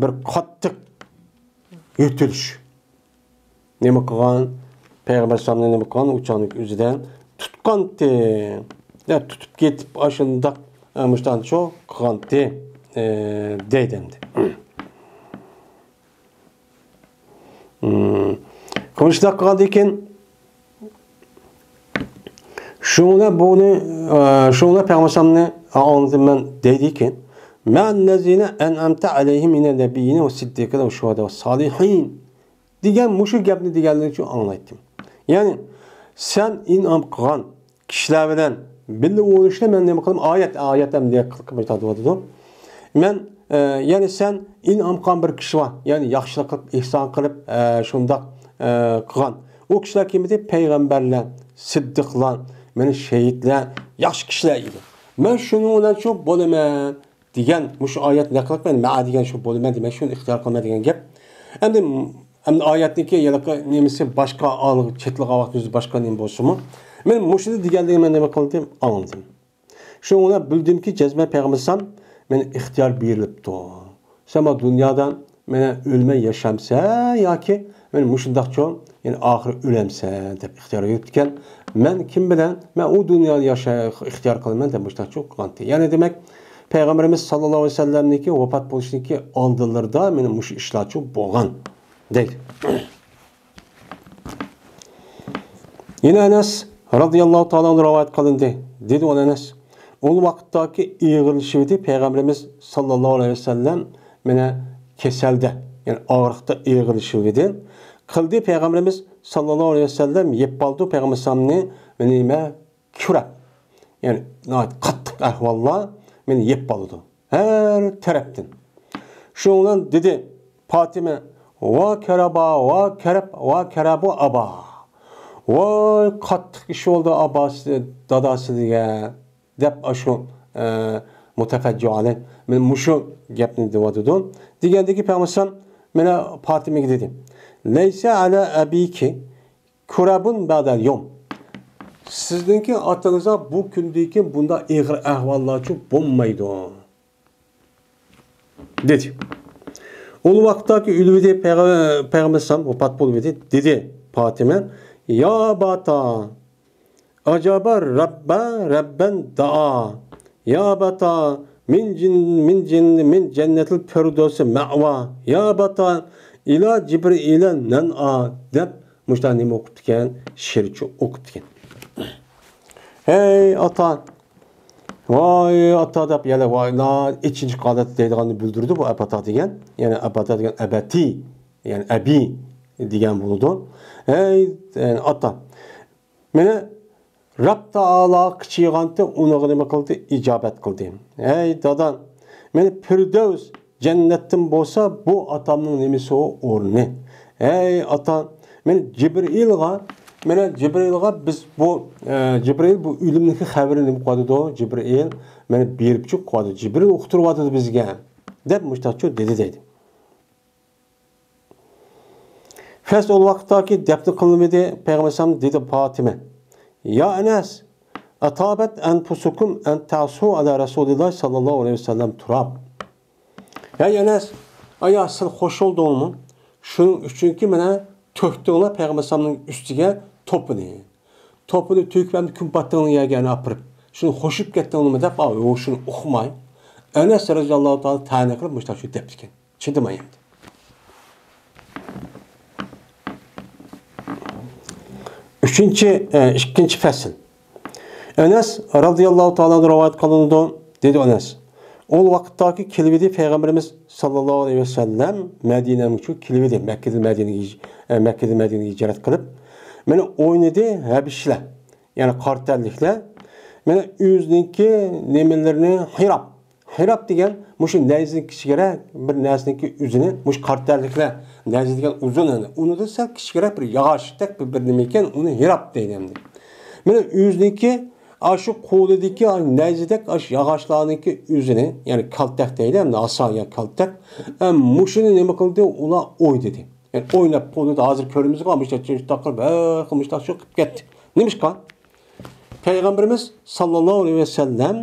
بىر قاتتىق يۆتىلىش. نېمە قىلغان؟ پەيغەمبەر ئەلەيھىسسالامنى نېمە قىلغان؟ ئۇ چاغنىڭ ئۆزىدە تۇتقانتى. يا تۇتۇپ كېتىپ، ئاشۇنداق، ئە، مۇشۇنداقچۇ قىلغانتى، ئە، دەيدۇ ئەمدى. مم. مۇشۇنداق قىلغاندىن كېيىن، شۇڭا بۇنى، ئە، شۇڭا پەيغەمبەر ئەلەيھىسسالامنى ئاڭلىدىم مەن دەيدىكەن، مەئەللەزىنە ئەنئەمتە ئەلەيھىم مىنەن نەبىييىنە ۋە سىددىقىنە ۋە شۇھەدا ۋە سالىھىن. دېگەن مۇشۇ گەپنى دېگەنلىكى ئۈچۈن ئاڭلايتتىم. يەنى سەن ئىنئام قىلغان كىشىلەر بىلەن بىللە ئولىشىنى مەن نېمە قىلدىم؟ ئايەت، ئايەت ئەمدى قىلىپ ئېيتىۋاتىدۇ. مەن، ئە، يەنى سەن ئىنئام قىلغان بىر كىشى بار، يەنى ياخشىلىق قىلىپ، ئېھسان قىلىپ، ئە، شۇنداق، ئە، قىلغان. ئۇ كىشىلەر كىم ئىدى؟ پەيغەمبەرلەر، سىددىقلار، مانا شېھىتلەر، ياخشى كىشىلەر ئىدى. مەن شۇنىڭ بىلەن شۇ بولىمەن دېگەن، مۇشۇ ئايەت نەقىل قىلىپ، مەن مەئە دېگەن شۇ بولىمەن دېمەك، شۇنى ئىختىيار قىلىمەن دېگەن گەپ. ئەمدى، ئەمدى ئايەتنىڭكى ھېلىقى نېمىسى باشقا، ئالغا چېتىلغان ۋاقتىمىزدا باشقا نېمە بولسىمۇ، مەن مۇشۇنى دېگەنلىكىنى مەن نېمە قىلدىم؟ ئاڭلىدىم. شۇنىڭ بىلدىمكى، جەزمەن پەيغەمبەر ئەلەيھىسسالام مانا ئىختىيار بېرىلىپتۇ. سەن ما دۇنيادا مانا ئۆلمەي ياشامسەن ياكى مانا مۇشۇنداقچۇ، يەنى ئاخىرى ئۆلەمسەن دەپ ئىختىيار بېرىپتىكەن. مەن كىم بىلەن، مەن ئۇ دۇنيادا ياشاش ئىختىيار قىلىمەن دەپ مۇشۇنداقچۇ قىلغانتى. يەنى دېمەك، پەيغەمبىرىمىز ساللاللاھۇ ئەلەيھى ۋەسەللەمنىڭكى ۋاپات بولۇشىنىڭكى ئالدىلىرىدا مانا مۇشۇ ئىشلارچۇ بولغان دەيدۇ. يەنە ئەنەس رازىياللاھۇ تائالا ئەنھۇ رىۋايەت قىلىندى. دېدى ئۇ ئەنەس، ئۇ ۋاقىتتاكى ئېغىرلىشىۋىدى پەيغەمبىرىمىز ساللاللاھۇ ئەلەيھى ۋەسەللەم مانا كېسەلدە، يەنى ئاغرىقتا ئېغىرلىشىۋىدى. قىلدى پەيغەمبىرىمىز ساللاللاھۇ ئەلەيھى ۋەسەللەم يەپ قالدى پەيغەمبىرىمىزنى نېمە؟ كۈرەپ. يەنى ناھايىتى قاتتىق ئەھۋاللار مېنى يەپ قالىدۇ. ھەر تەرەپتىن. شۇنىڭ بىلەن دېدى پاتىمە، ۋا كەرەبا، ۋا كەرەب، ۋا كەرەبۇ ئابا. ۋاي، قاتتىق ئىش بولدى ئاباسى، داداسىغا، دەپ ئاشۇ، ئە، مۇتەفەججىئانە مانا مۇشۇ گەپنى دېۋاتىدۇ. دېگەندىكى پەيغەمبەر مانا پاتىمىگە دېدى، لەيسە ئەلە ئەبىكى كۇرەبۇن بەدەل يوم. سىزنىڭكى ئاتىڭىزغا بۇ كۈندىن كېيىن بۇنداق ئېغىر ئەھۋاللارچۇ بولمايدۇ، دېدى. ئۇ ۋاقىتتاكى ئۆلۈۋىدى، پەيغە-، پەيغەمبەر ئەلەيھىسسالام ۋاپات بولۇۋىدى، دېدى پاتىمە، يا باتا، ئاجابا رەببە رەببەن دائا. يا باتا، مىن جىن-، مىن جىن-، مىن جەننەتىل فىردەۋسى مەئۋا. يا باتا، ئىلا جىبرىئىلە نەنئا، دەپ مۇشۇنداق نېمە ئوقۇپتىكەن؟ شېئىرچە ئوقۇپتىكەن. ھەي ئاتا، ۋاي ئاتا دەپ، يەنە ۋاي، ئېچىنىش ھالەت دەيدىغاننى بىلدۈرىدۇ بۇ ئاپاتا دېگەن. يەنى ئاپاتا دېگەن ئەبەتى، يەنى ئەبى دېگەن بولىدۇ. ھەي، ئاتا. مېنى رەب تائالا قىچىغانتى، ئۇنىڭغا نېمە قىلدى؟ ئىجابەت قىلدى. ھەي دادا، مېنى فىردەۋس جەننەتتىن بولسا، بۇ ئاتامنىڭ نېمىسى ئۇ ئورنى؟ ھەي ئاتا، مېنى جىبرىئىلغا، مېنى جىبرىئىلغا بىز بۇ، ئە، جىبرىئىل بۇ ئۆلۈمنىڭكى خەۋىرىنى نېمە قىلىۋاتىدۇ؟ جىبرىئىل مېنى بېرىپ چىقىۋاتىدۇ، جىبرىئىل ئۇقتۇرۇۋاتىدۇ بىزگە، دەپ مۇشتاقچۇ دېدى دەيدۇ. فەس ئۇ ۋاقىتتاكى دەپنە قىلىنمىدى. پەيغەمبەر ئەلەيھىسسالام دېدى پاتىمە، يا ئەنەس، ئەتابەت ئەنفۇسۇكۇم ئەن تەسۇ ئەلە رەسۇلىللاھ ساللاللاھۇ ئەلەيھى ۋەسەللەم تۇراب. ھەي ئەنەس، ئايا سەن خوش بولدۇڭمۇ؟ شۇنىڭ ئۈچۈنكى مانا تۆكتۈڭلار پەيغەمبەر ئەلەيھىسسالامنىڭ ئۈستىگە توپىنى. توپىنى تۆكۈپ ئەمدى كۈن باتتىڭلار يەرگە ئەنە ئاپىرىپ. شۇنى خوش بولۇپ كەتتىڭلارمۇ دەپ، ئا، يوق، شۇنى ئۇقماي، ئەنەس رەزىياللاھۇ تائالا تەنە قىلىپ مۇشۇنداق شۇ دەپتىكەن. چىدىماي ئەمدى. ئۈچىنچى، ئە، ئىككىنچى پەسىل. ئەنەس رازىياللاھۇ تائالا ئەنھۇ رىۋايەت قىلىنىدۇ. دېدى ئەنەس، ئۇ ۋاقىتتاكى كېلىۋىدى پەيغەمبىرىمىز ساللاللاھۇ ئەلەيھى ۋەسەللەم مەدىنەمگە كېلىۋىدى، مەككىدىن مەدىنىگە ھىج-، ئە، مەككىدىن مەدىنىگە ھىجرەت قىلىپ، مانا ئوينىدى ھەبىشلەر، يەنى قارا تەنلىكلەر، مانا ئۆزىنىڭكى نېمىلىرىنى، ھىراب، ھىراب دېگەن مۇشۇ نەيزىنىڭ كىچىكرەك بىر نەرسىنىڭكى ئۆزىنى، مۇشۇ قارا تەنلىكلەر، نەيزە دېگەن ئۇزۇن، ئۇنىڭدىن سەل كىچىكرەك بىر ياغاچتەك بىر، بىر نېمە ئىكەن، ئۇنى ھىراب دەيدۇ ئەمدى. مانا ئۆزىنىڭكى ئاشۇ قولىدىكى نەيزىدەك ئاشۇ ياغاچلارنىڭكى ئۆزىنى، يەنى كالتەك دەيدۇ ئەمدى، ئاسا يا كالتەك. ئە، مۇشۇنى نېمە قىلدى؟ ئۇلار ئوينىدى. يەنى ئويناپ قولىدا ھازىر كۆرىمىزغۇ، مۇشۇنداق چىرىشتاق قىلىپ، ھە، مۇشۇنداق شۇ قىلىپ كەتتى. نېمىشقا؟ پەيغەمبىرىمىز ساللاللاھۇ ئەلەيھى ۋەسەللەم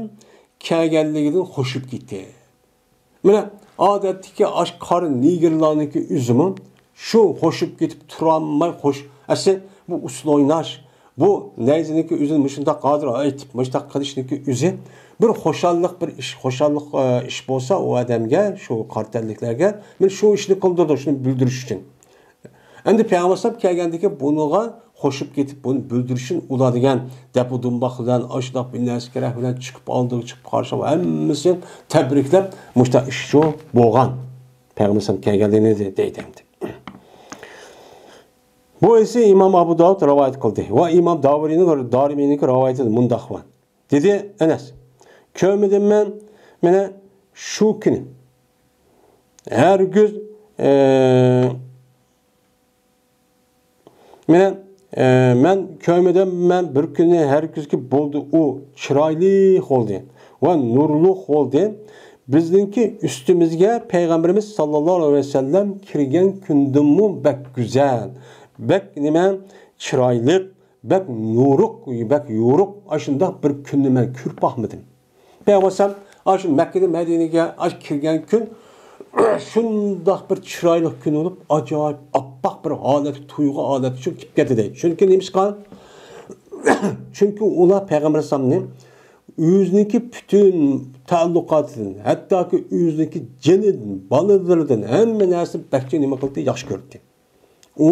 كەلگەنلىكىدىن خوشۇپ كېتىپ. مانا ئادەتتىكى ئاش قارا نېگىرلارنىڭكى ئۆزىمۇ شۇ خوشۇپ كېتىپ تۇرالماي خوش. ئەسلى بۇ ئۇسسۇل ئويناش، بۇ نەيزىنىڭكى ئۆزىنى مۇشۇنداق ھازىر ئېيتىپ، مۇشۇنداق قىلىشنىڭكى ئۆزى بىر خۇشاللىق، بىر ئىش، خۇشاللىق، ئە، ئىش بولسا ئۇ ئادەمگە، شۇ قارا تەنلىكلەرگە، مانا شۇ ئىشنى قىلدۇرىدۇ، شۇنى بىلدۈرۈش ئۈچۈن. ئەمدى پەيغەمبەر ئەلەيھىسسالام كەلگەندىكىن بۇنىڭغا خوشۇپ كېتىپ، بۇنى بىلدۈرۈشتىن ئۇلار دېگەن دەپۇ دۇمباق بىلەن، ئاشۇنداق بىر نەرسە كېرەك بىلەن چىقىپ ئالدىغا چىقىپ قارشىلاپ، ھەممىسى تەبرىكلەپ، مۇشۇنداق ئىشچۇ بولغان. پەيغەمبەر ئەلەيھىسسالام كەلگەنلىكىنى دەيدۇ ئەمدى. بۇ ئېسى ئىمام ئابۇ داۋۇد رىۋايەت قىلدى ۋە ئىمام داۋۇرىنىڭ، دارىمىنىڭكى رىۋايىتىدە مۇنداق بار، دېدى ئەنەس، كۆرمىدىم مەن مانا شۇ كۈنى ھەرگىز، ئە، مانا، ئە، مەن كۆرمىدىم، مەن بىر كۈنى ھەرگىزكى بولدى، ئۇ چىرايلىق بولدى ۋە نۇرلۇق بولدى. بىزنىڭكى ئۈستىمىزگە پەيغەمبىرىمىز ساللاللاھۇ ئەلەيھى ۋەسەللەم كىرگەن كۈندىنمۇ بەك گۈزەل، بەك نېمە، چىرايلىق، بەك نۇرۇق، بەك يورۇق، ئاشۇنداق بىر كۈننى مەن كۆرۈپ باقمىدىم. پەيغەمبەر ئەلەيھىسسالام ئاشۇ مەككىدىن مەدىنىگە ئاشۇ كىرگەن كۈن شۇنداق بىر چىرايلىق كۈن بولۇپ، ئاجايىپ ئاپئاق بىر ھالەتكە، تۇيغۇ ھالەتكە چۆكۈپ كەتتى دەيدۇ. چۈنكى نېمىشقا؟ چۈنكى ئۇلار پەيغەمبەر ئەلەيھىسسالامنى ئۆزىنىڭكى پۈتۈن تەئەللۇقاتىدىن، ھەتتاكى ئۆزىنىڭكى جېنىدىن، بالىلىرىدىن، ھەممە نەرسىدىن بەك نېمە قىلدى، ياخشى كۆردى. ئۇ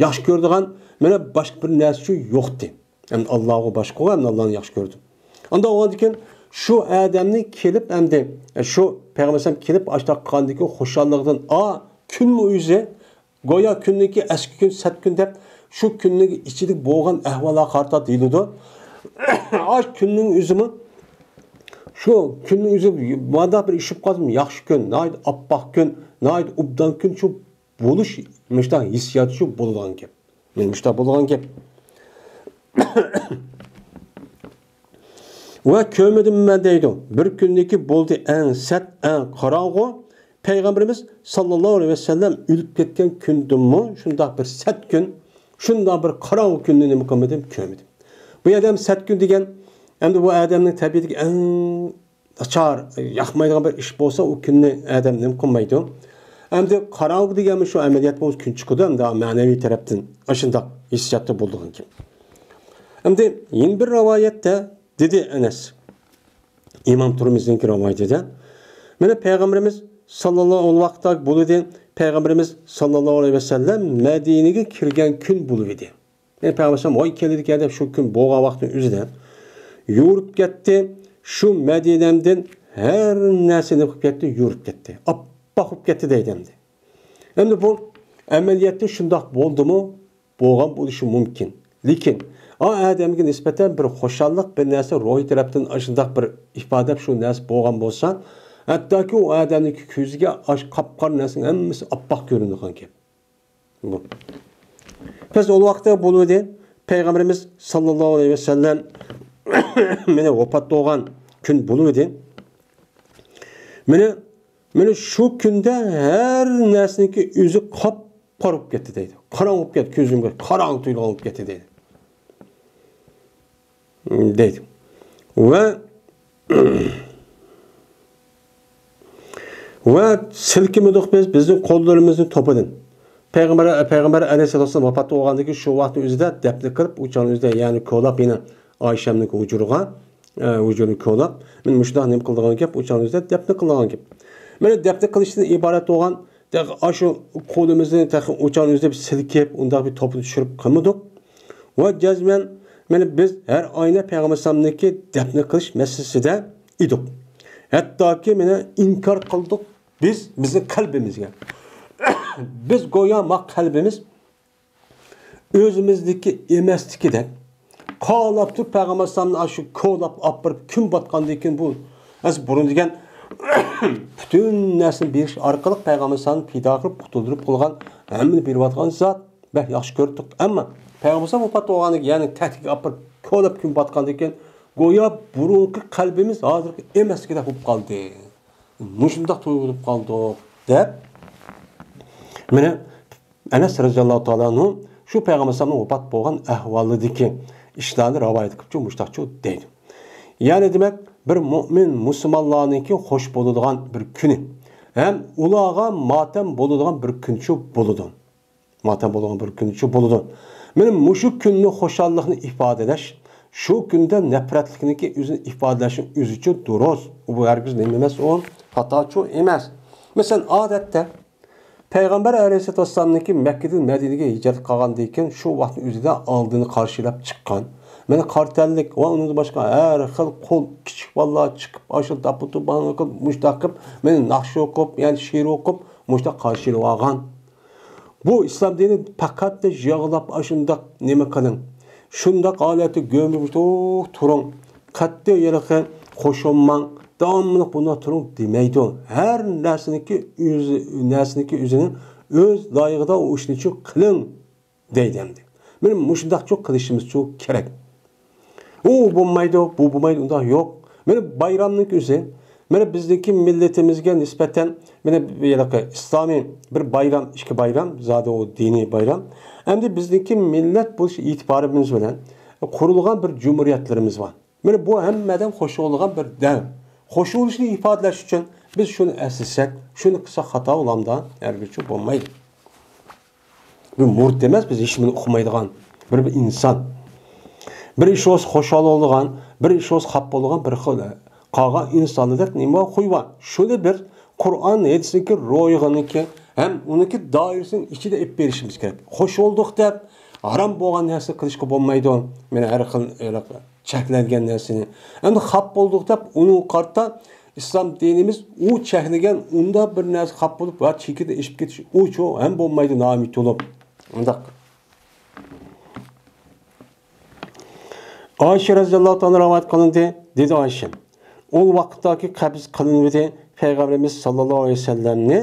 ياخشى كۆرىدىغان مانا باشقا بىر نەرسە ئۈچۈن يوقتى. ئەمدى ئاللاغا باشقا، ئەمدى ئاللانى ياخشى كۆردى. ئاندا بولغاندىكىن شۇ ئادەمنى كېلىپ ئەمدى، شۇ پەيغەمبەر ئەلەيھىسسالام كېلىپ ئاشۇنداق قىلغاندىن كېيىن خۇشاللىقىدىن، ئا، كۈنمۇ ئۆزى، گويا كۈننىڭكى ئەسكى كۈن، سەت كۈن دەپ شۇ كۈننىڭ ئىچىدە بولغان ئەھۋاللارغا قارىتا دېيىلىدۇ. ئاشۇ كۈننىڭ ئۆزىمۇ، شۇ كۈننىڭ ئۆزى مانداق بىر ئىش بولۇپ قالسىمۇ، ياخشى كۈن، ناھايىتى ئاپئاق كۈن، ناھايىتى ئوبدان كۈن، شۇ بولۇش، مۇشۇنداق ھېسسىيات شۇ بولىدىغان گەپ. مانا مۇشۇنداق بولىدىغان گەپ. ۋە كۆرمىدىم مەن دەيدۇ. بىر كۈننىكى بولدى ئەڭ سەت، ئەڭ قاراڭغۇ. پەيغەمبىرىمىز ساللاللاھۇ ئەلەيھى ۋەسەللەم ئۆلۈپ كەتكەن كۈندىنمۇ شۇنداق بىر سەت كۈن، شۇنداق بىر قاراڭغۇ كۈننى نېمە قىلمىدىم، كۆرمىدىم. بۇ يەردە ھەم سەت كۈن دېگەن، ئەمدى بۇ ئادەمنىڭ تەبىئىتىگە ئەڭ ناچار، ياقمايدىغان بىر ئىش بولسا، ئۇ كۈننى ئادەم نېمە قىلمايدۇ. ئەمدى قاراڭغۇ دېگەنمۇ شۇ ئەمەلىيەت بولسا كۈن چىقىدۇ، ئەمدى مەنىۋى تەرەپتىن ئاشۇنداق ھېسسىياتتا بولىدىغان گەپ. ئەمدى يەنە بىر رىۋايەتتە دېدى ئەنەس، ئىمام تۇرمىزىنىڭكى رىۋايىتىدە، مانا پەيغەمبىرىمىز ساللاللاھۇ ئەلەيھى ۋاقىتتا بولىدى، پەيغەمبىرىمىز ساللاللاھۇ ئەلەيھى ۋەسەللەم مەدىنىگە كىرگەن كۈن بولۇۋىدى. يەنى پەيغەمبەر ئەلەيھىسسالام ۋاي كېلىدىكەن دەپ شۇ كۈن بولغان ۋاقىتنىڭ ئۆزىدە يورۇپ كەتتى. شۇ مەدىنەمدىن ھەر نەرسە نېمە قىلىپ كەتتى، يورۇپ كەتتى. ئاپئاق بولۇپ كەتتى دەيدۇ ئەمدى. ئەمدى بۇ ئەمەلىيەتتە شۇنداق بولدىمۇ؟ بولغان بولۇشى مۇمكىن. لېكىن ئا ئادەمگە نىسبەتەن بىر خۇشاللىق، بىر نەرسە روھىي تەرەپتىن ئاشۇنداق بىر ئىپادە، شۇ نەرسە بولغان بولسا، ھەتتاكى ئۇ ئادەمنىڭكى كۆزىگە ئاشۇ قاپقارا نەرسىنىڭ ھەممىسى ئاپئاق كۆرۈنىدىغان گەپ. بۇ. بىز ئۇ ۋاقىتتا بولۇۋىدى، پەيغەمبىرىمىز ساللاللاھۇ ئەلەيھى ۋەسەللەم مانا ۋاپات بولغان كۈن بولۇۋىدى. مانا، مانا شۇ كۈندە ھەر نەرسىنىڭكى ئۆزى قاپقارا بولۇپ كەتتى دەيدۇ. قاراڭغۇ بولۇپ كەتتى، كۆزۈمگە قاراڭغۇ تۇيۇلغان بولۇپ كەتتى دەيدۇ. دەيدۇ. ۋە، ۋە سىلكىمىدۇق بىز بىزنىڭ قوللىرىمىزنى توپىدىن. پەيغەمبەر، پەيغەمبەر ئەلەيھىسسالام ۋاپات بولغاندىن كېيىن شۇ ۋاقىتنىڭ ئۆزىدە دەپنە قىلىپ، ئۇ چاغنىڭ ئۆزىدە، يەنى كولاپ يەنە ئايشەمنىڭ ھۇجرىغا، ئە، ھۇجرىنى كولاپ، مانا مۇشۇنداق نېمە قىلىدىغان گەپ، ئۇ چاغنىڭ ئۆزىدە دەپنە قىلىدىغان گەپ. مانا دەپنە قىلىشتىن ئىبارەت بولغان تېخى ئاشۇ قولىمىزنى تېخى ئۇ چاغنىڭ ئۆزىدە بىر سىلكىپ، ئۇنداق بىر توپىنى چۈشۈرۈپ قىلمىدۇق. ۋە جەزمەن، مانا بىز ھەر ئاينى پەيغەمبەر ئەلەيھىسسالامنىڭكى دەپنە قىلىش مەسىلىسىدە ئىدۇق. ھەتتاكى مانا ئىنكار قىلدۇق بىز، بىزنىڭ قەلبىمىزگە. بىز گويا ما قەلبىمىز ئۆزىمىزنىڭكى ئەمەسلىكىدەك، قالاپ تۇرۇپ پەيغەمبەر ئەلەيھىسسالامنى ئاشۇ كولاپ ئاپىرىپ كۈن باتقاندىن كېيىن بۇ، ئەس بۇرۇن دېگەن پۈتۈن نەرسىنى بېرىش ئارقىلىق پەيغەمبەر ئەلەيھىسسالامنى پىدا قىلىپ قۇتۇلدۇرۇپ قىلغان ھەممىنى بېرىۋاتقان زات بەك ياخشى كۆردۇق. ئەمما پەيغەمبەر ئەلەيھىسسالام ۋاپات بولغاندىن كېيىن، يەنى تەھدىتكە ئاپىرىپ كولاپ كۈن باتقاندىن كېيىن گويا بۇرۇنقى قەلبىمىز ھازىرقى ئەمەسلىكىدەك بولۇپ قالدى. مۇشۇنداق تۇيغۇ بولۇپ قالدۇق دەپ، مانا ئەنەس رەزىياللاھۇ تائالا ئەنھۇ شۇ پەيغەمبەر ئەلەيھىسسالامنىڭ ۋاپات بولغان ئەھۋالىدىكى ئىشلارنى رىۋايەت قىلىپچۇ، مۇشۇنداقچۇ دەيدۇ. يەنى دېمەك، بىر مۆمىن مۇسۇلمانلارنىڭكى خوش بولىدىغان بىر كۈنى ھەم ئۇلارغا ماتەم بولىدىغان بىر كۈنچۇ بولىدۇ. ماتەم بولىدىغان بىر كۈنچۇ بولىدۇ. مانا مۇشۇ كۈننى خۇشاللىقنى ئىپادىلەش، شۇ كۈندە نەپرەتلىكنىكى ئۆزىنى ئىپادىلەشنىڭ ئۆزىچۇ دۇرۇس. بۇ ھەرگىز نېمە ئەمەس ئۇ، خاتاچۇ ئەمەس. مەسىلەن، ئادەتتە پەيغەمبەر ئەلەيھىسسالاتۇ ۋەسسالامنىڭكى مەككىدىن مەدىنىگە ھىجرەت قىلغاندىن كېيىن شۇ ۋاقىتنىڭ ئۆزىدە ئالدىنى قارشىلاپ چىققان، مانا قارا تەنلىك ۋە ئۇنىڭدىن باشقا ھەر خىل قۇل، كىچىك بالىلار چىقىپ، ئاشۇ داپپا تۇربانلار قىلىپ، مۇشۇنداق قىلىپ، مانا ناخشا ئوقۇپ، يەنى شېئىر ئوقۇپ، مۇشۇنداق قارشىلىۋالغان. بۇ ئىسلام دىنى پەقەت يىغلاپ ئاشۇنداق نېمە قىلىڭ، شۇنداق ھالەتتە گۆمۈپ تۇرۇڭ، قەتئىي ھېلىقى قوشۇلماڭ، داۋاملىق بۇنداق تۇرۇڭ دېمەيدۇ. ھەر نەرسىنىڭكى ئۆزى، نەرسىنىڭكى ئۆزىنىڭ ئۆز لايىقىدا ئۇ ئىشنى شۇ قىلىڭ دەيدۇ ئەمدى. مانا مۇشۇنداقچۇ قىلىشىمىزچۇ كېرەك. ئۇ بولمايدۇ، بۇ بولمايدۇ، ئۇنداق يوق. مانا بايرامنىڭ ئۆزى، مانا بىزنىڭكى مىللىتىمىزگە نىسبەتەن، مانا بۇ ھېلىقى ئىسلامىي بىر بايرام، ئىككى بايرام، زادى ئۇ دىنىي بايرام. ئەمدى بىزنىڭكى مىللەت بولۇش ئېتىبارىمىز بىلەن قۇرۇلغان بىر جۇمھۇرىيەتلىرىمىز بار. مانا بۇ ھەممە ئادەم قوشۇلغان بىر دەم. قوشۇلۇشنى ئىپادىلەش ئۈچۈن بىز شۇنى ئەسلىسەك، شۇنى قىلساق خاتا بولامدا؟ ھەرگىزچۇ بولمايدۇ. بىر مۇرىت ئەمەس، بىز ھېچنېمىنى ئۇقمايدىغان بىر، بىر ئىنسان. بىر ئىش بولسا خۇشال بولىدىغان، بىر ئىش بولسا خاپا بولىدىغان بىر خىل قالغان ئىنسانلاردەك نېمە بار، خۇي بار. شۇنى بىز قۇرئان ھەدىسنىڭكى روھىنىڭكى ھەم ئۇنىڭكى دائىرىسىنىڭ ئىچىدە ئېلىپ بېرىشىمىز كېرەك. خۇش بولدۇق دەپ ھارام بولغان نەرسە قىلىشقا بولمايدۇ. مانا ھەر خىل، ھەر خىل چەكلەنگەن نەرسىنى. ئەمدى خاپا بولدۇق دەپ ئۇنىڭغا قارىتا ئىسلام دىنىمىز ئۇ چەكلىگەن ئۇنداق بىر نەرسە خاپا بولۇپ ۋە چېكىدىن ئېشىپ كېتىش ئۇچۇ ھەم بولمايدۇ، نامىيىت بولۇپ. ئۇنداق. ئائىشە رەزىياللاھۇ تائالا رىۋايەت قىلىندى، دېدى ئائىشە، ئۇ ۋاقىتتاكى قەبز قىلىنمىدى، پەيغەمبىرىمىز ساللاللاھۇ ئەلەيھى ۋەسەللەمنى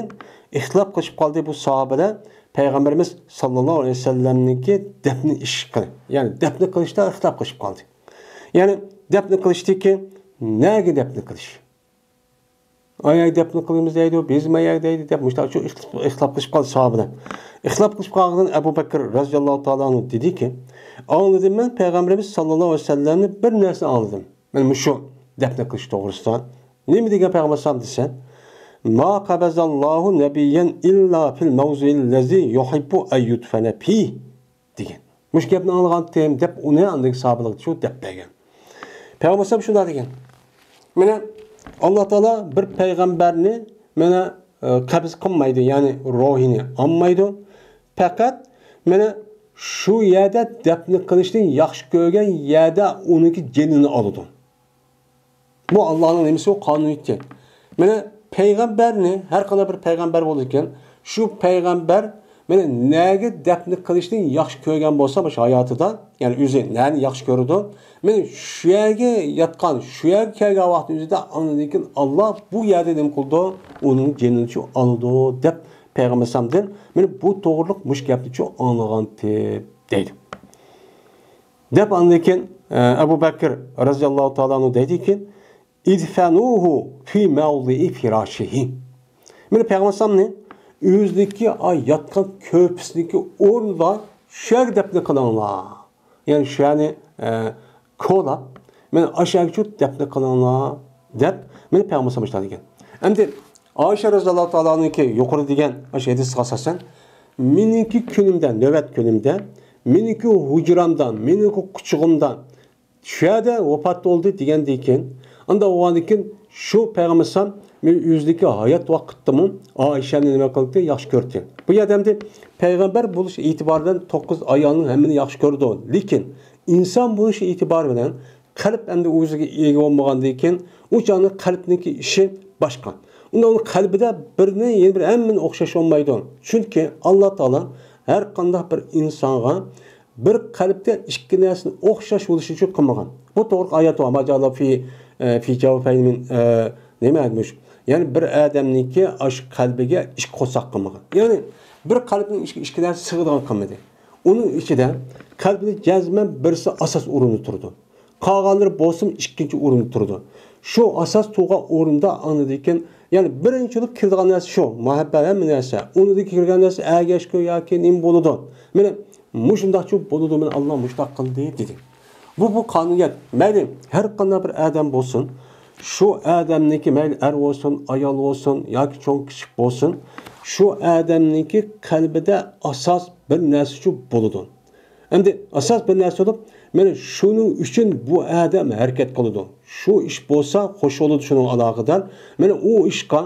ئىختىلاپ قىلىشىپ قالدى بۇ ساھابىلەر، پەيغەمبىرىمىز ساللاللاھۇ ئەلەيھى ۋەسەللەمنىڭكى دەپنە ئىشقى، يەنى دەپنە قىلىشتا ئىختىلاپ قىلىشىپ قالدى. يەنى دەپنە قىلىشتىكى نەگە دەپنە قىلىش؟ ئاياي دەپنە قىلىمىز دەيدۇ، بىزمۇ ئاياي دەيدۇ دەپ مۇشۇنداق شۇ ئىختىلاپ، ئىختىلاپ قىلىشىپ قالدى ساھابىلەر. ئىختىلاپ قىلىشىپ قالغاندىن ئەبۇ بەكىر رەزىياللاھۇ تائالا ئەنھۇ دېدىكى، ئاڭلىدىم مەن پەيغەمبىرىمىز ساللاللاھۇ ئەلەيھى ۋەسەللەمنى بىر نەرسە ئاڭلىدىم. مانا مۇشۇ دەپنە قىلىش توغرىسىدا. نېمە دېگەن پەيغەمبەر ئەلەيھىسسالام دېسە، ما قەبەزەللاھۇ نەبىييەن ئىللا فىل مەۋزىئىل لەزى يۇھىببۇ ئەن يۇدفەنە فىھ. دېگەن. مۇشۇ گەپنى ئاڭلىغانتىم دەپ ئۇنى ئاندىن ساھابىلەرگە شۇ دەپ بەرگەن. پەيغەمبەر ئەلەيھىسسالام شۇنداق دېگەن. مانا ئاللا تائالا بىر پەيغەمبەرنى مانا، ئە، قەبز قىلمايدۇ، يەنى روھىنى ئالمايدۇ. پەقەت مانا شۇ يەردە دەپنە قىلىشنى ياخشى كۆرگەن يەردە ئۇنىڭكى جېنىنى ئالىدۇ. بۇ ئاللانىڭ نېمىسى، ئۇ قانۇنىيىتى. مانا پەيغەمبەرنى، ھەر قانداق بىر پەيغەمبەر بولىدىكەن، شۇ پەيغەمبەر مانا نەگە دەپنە قىلىشنى ياخشى كۆرگەن بولسا مۇشۇ ھاياتىدا، يەنى ئۆزى نەنى ياخشى كۆرىدۇ، مانا شۇ يەرگە ياتقان، شۇ يەرگە كەلگەن ۋاقىتنىڭ ئۆزىدە ئاندىن كېيىن ئاللا بۇ يەردە نېمە قىلىدۇ؟ ئۇنىڭ جېنىنى شۇ ئالىدۇ دەپ پەيغەمبەر ئەلەيھىسسالامدىن مانا بۇ توغرىلىق مۇشۇ گەپنى شۇ ئاڭلىغانتىم دەيدۇ. دەپ ئاندىن كېيىن، ئە، ئەبۇ بەكىر رەزىياللاھۇ تائالا ئەنھۇ دەيدىكى، ئىدفەنۇھۇ فى مەۋزىئى فىراشىھى. مانا پەيغەمبەر ئەلەيھىسسالامنى ئۆزىدىكى ئاي ياتقان كۆرپىسىدىكى ئورنىدا شۇ يەرگە دەپنە قىلىڭلار. يەنى شۇ يەرنى، ئە، كولاپ، مانا ئاشۇ يەرگە دەپنە قىلىڭلار دەپ، مانا پەيغەمبەر ئەلەيھىسسالام مۇشۇنداق دېگەن. ئەمدى ئائىشە رەزىياللاھۇ تائالا ئەنھاگە يۇقىرىدا دېگەن ئاشۇ ھەدىسكە ئاساسەن، مېنىڭكى كۈنۈمدە، نۆۋەت كۈنۈمدە، مېنىڭكى ھۇجرامدا، مېنىڭكى قۇچىقىمدا، شۇ يەردە ۋاپات بولدى دېگەندىن كېيىن، ئاندىن بولغاندىن كېيىن شۇ پەيغەمبەر ئەلەيھىسسالام مەن ئۆزىدىكى ھايات ۋاقىتتىمۇ ئائىشەنى نېمە قىلدى؟ ياخشى كۆردى. بۇ يەردە ئەمدى پەيغەمبەر بولۇش ئېتىبارى بىلەن توققۇز ئايالنىڭ ھەممىنى ياخشى كۆرىدۇ. لېكىن ئىنسان بولۇش ئېتىبارى بىلەن قەلب ئەمدى ئۆزىگە ئىگە بولمىغاندىن كېيىن، ئۇ چاغنىڭ قەلبنىڭكى ئىشى باشقا. ئۇنىڭ قەلبىدە بىرنى يەنە بىر ھەممىنى ئوخشاش بولمايدۇ. چۈنكى ئاللا تائالا ھەر قانداق بىر ئىنسانغا بىر قەلبتە ئىككى نەرسىنى ئوخشاش بولۇشى ئۈچۈن قىلمىغان. بۇ توغرىلىق ئايەت بار. ما جەئەلە فى، ئە، فى جەۋفەينى مىن، ئە، نېمە دېمىش؟ يەنى بىر ئادەمنىڭكى ئاشۇ قەلبىگە ئىككى قورساق قىلمىغان. يەنى بىر قەلبنىڭ ئىچىگە ئىككى نەرسە سىغىدىغان قىلمىدى. ئۇنىڭ ئىچىدە قەلبىدە جەزمەن بىرسى ئاساس ئورۇندا تۇرىدۇ. قالغانلىرى بولسىمۇ ئىككىنچى ئورۇندا تۇرىدۇ. شۇ ئاساس تۇرغان ئورۇندا ئاندىن كېيىن، يەنى بىرىنچى بولۇپ كىرىدىغان نەرسە شۇ، مۇھەببەت ھەممە نەرسە. ئۇنىڭدىن كىرگەن نەرسە ئەگەشكۈ ياكى نېمە بولىدۇ. مانا مۇشۇنداقچۇ بولىدۇ، مانا ئاللا مۇشۇنداق قىلدى دېدى. بۇ، بۇ قانۇنىيەت. مەيلى ھەر قانداق بىر ئادەم بولسۇن، شۇ ئادەمنىڭكى، مەيلى ئەر بولسۇن، ئايال بولسۇن ياكى چوڭ كىچىك بولسۇن، شۇ ئادەمنىڭكى قەلبىدە ئاساس بىر نەرسىچۇ بولىدۇ. ئەمدى ئاساس بىر نەرسە بولۇپ، مانا شۇنىڭ ئۈچۈن بۇ ئادەم ھەرىكەت قىلىدۇ. شۇ ئىش بولسا خوش بولىدۇ شۇنىڭغا ئالاقىدار. مانا ئۇ ئىشقا،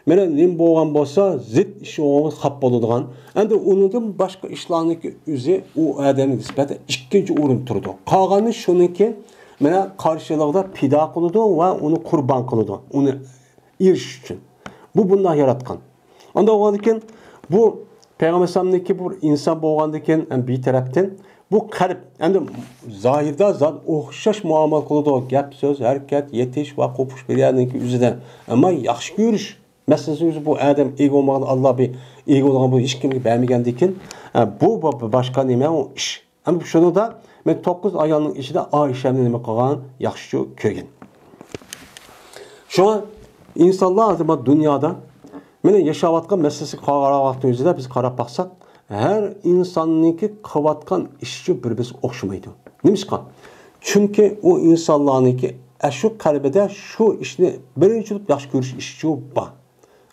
مانا نېمە بولغان بولسا، زىت ئىش بولغان بولسا خاپا بولىدىغان. ئەمدى ئۇنىڭدىن باشقا ئىشلارنىڭكى ئۆزى ئۇ ئادەمگە نىسبەتەن ئىككىنچى ئورۇندا تۇرىدۇ. قالغىنى شۇنىڭكى، مانا قارشىلىقىدا پىدا قىلىدۇ ۋە ئۇنى قۇربان قىلىدۇ. ئۇنى ئېرىشىش ئۈچۈن. بۇ بۇنداق ياراتقان. ئاندىن بولغاندىن كېيىن بۇ پەيغەمبەر ئەلەيھىسسالامنىڭكى بۇ ئىنسان بولغاندىكىن، ھەم بىر تەرەپتىن بۇ قەلب، ئەمدى زاھىردا زادى ئوخشاش مۇئامىلە قىلىدۇ. گەپ، سۆز، ھەرىكەت، يېتىش ۋە قوپۇش بىر يەرنىڭكى ئۆزىدە. ئەمما ياخشى كۆرۈش مەسىلىسى ئۆزى بۇ ئادەم ئىگە بولمىغان، ئاللا بىر ئىگە بولغان بۇ ھېچ كىمگە بەرمىگەندىكىن، ئە، بۇ، بۇ، بۇ باشقا نېمە ئۇ ئىش. ئەمدى شۇنىڭدا مەن توققۇز ئايالنىڭ ئىچىدە ئائىشەمنى نېمە قىلغان؟ ياخشىچۇ كۆرگەن. شۇڭا ئىنسانلار ھازىر بۇ دۇنيادا مانا ياشاۋاتقان مەسىلىسىگە قارىغان ۋاقتىمىز ئىچىدە بىز قاراپ باقساق، ھەر ئىنساننىڭكى قىلىۋاتقان ئىشىچۇ بىر-بىرسىگە ئوخشىمايدۇ. نېمىشقا؟ چۈنكى ئۇ ئىنسانلارنىڭكى ئەشۇ قەلبىدە شۇ ئىشنى بىرىنچى تۇتۇپ ياخشى كۆرۈش ئىشىچۇ بار.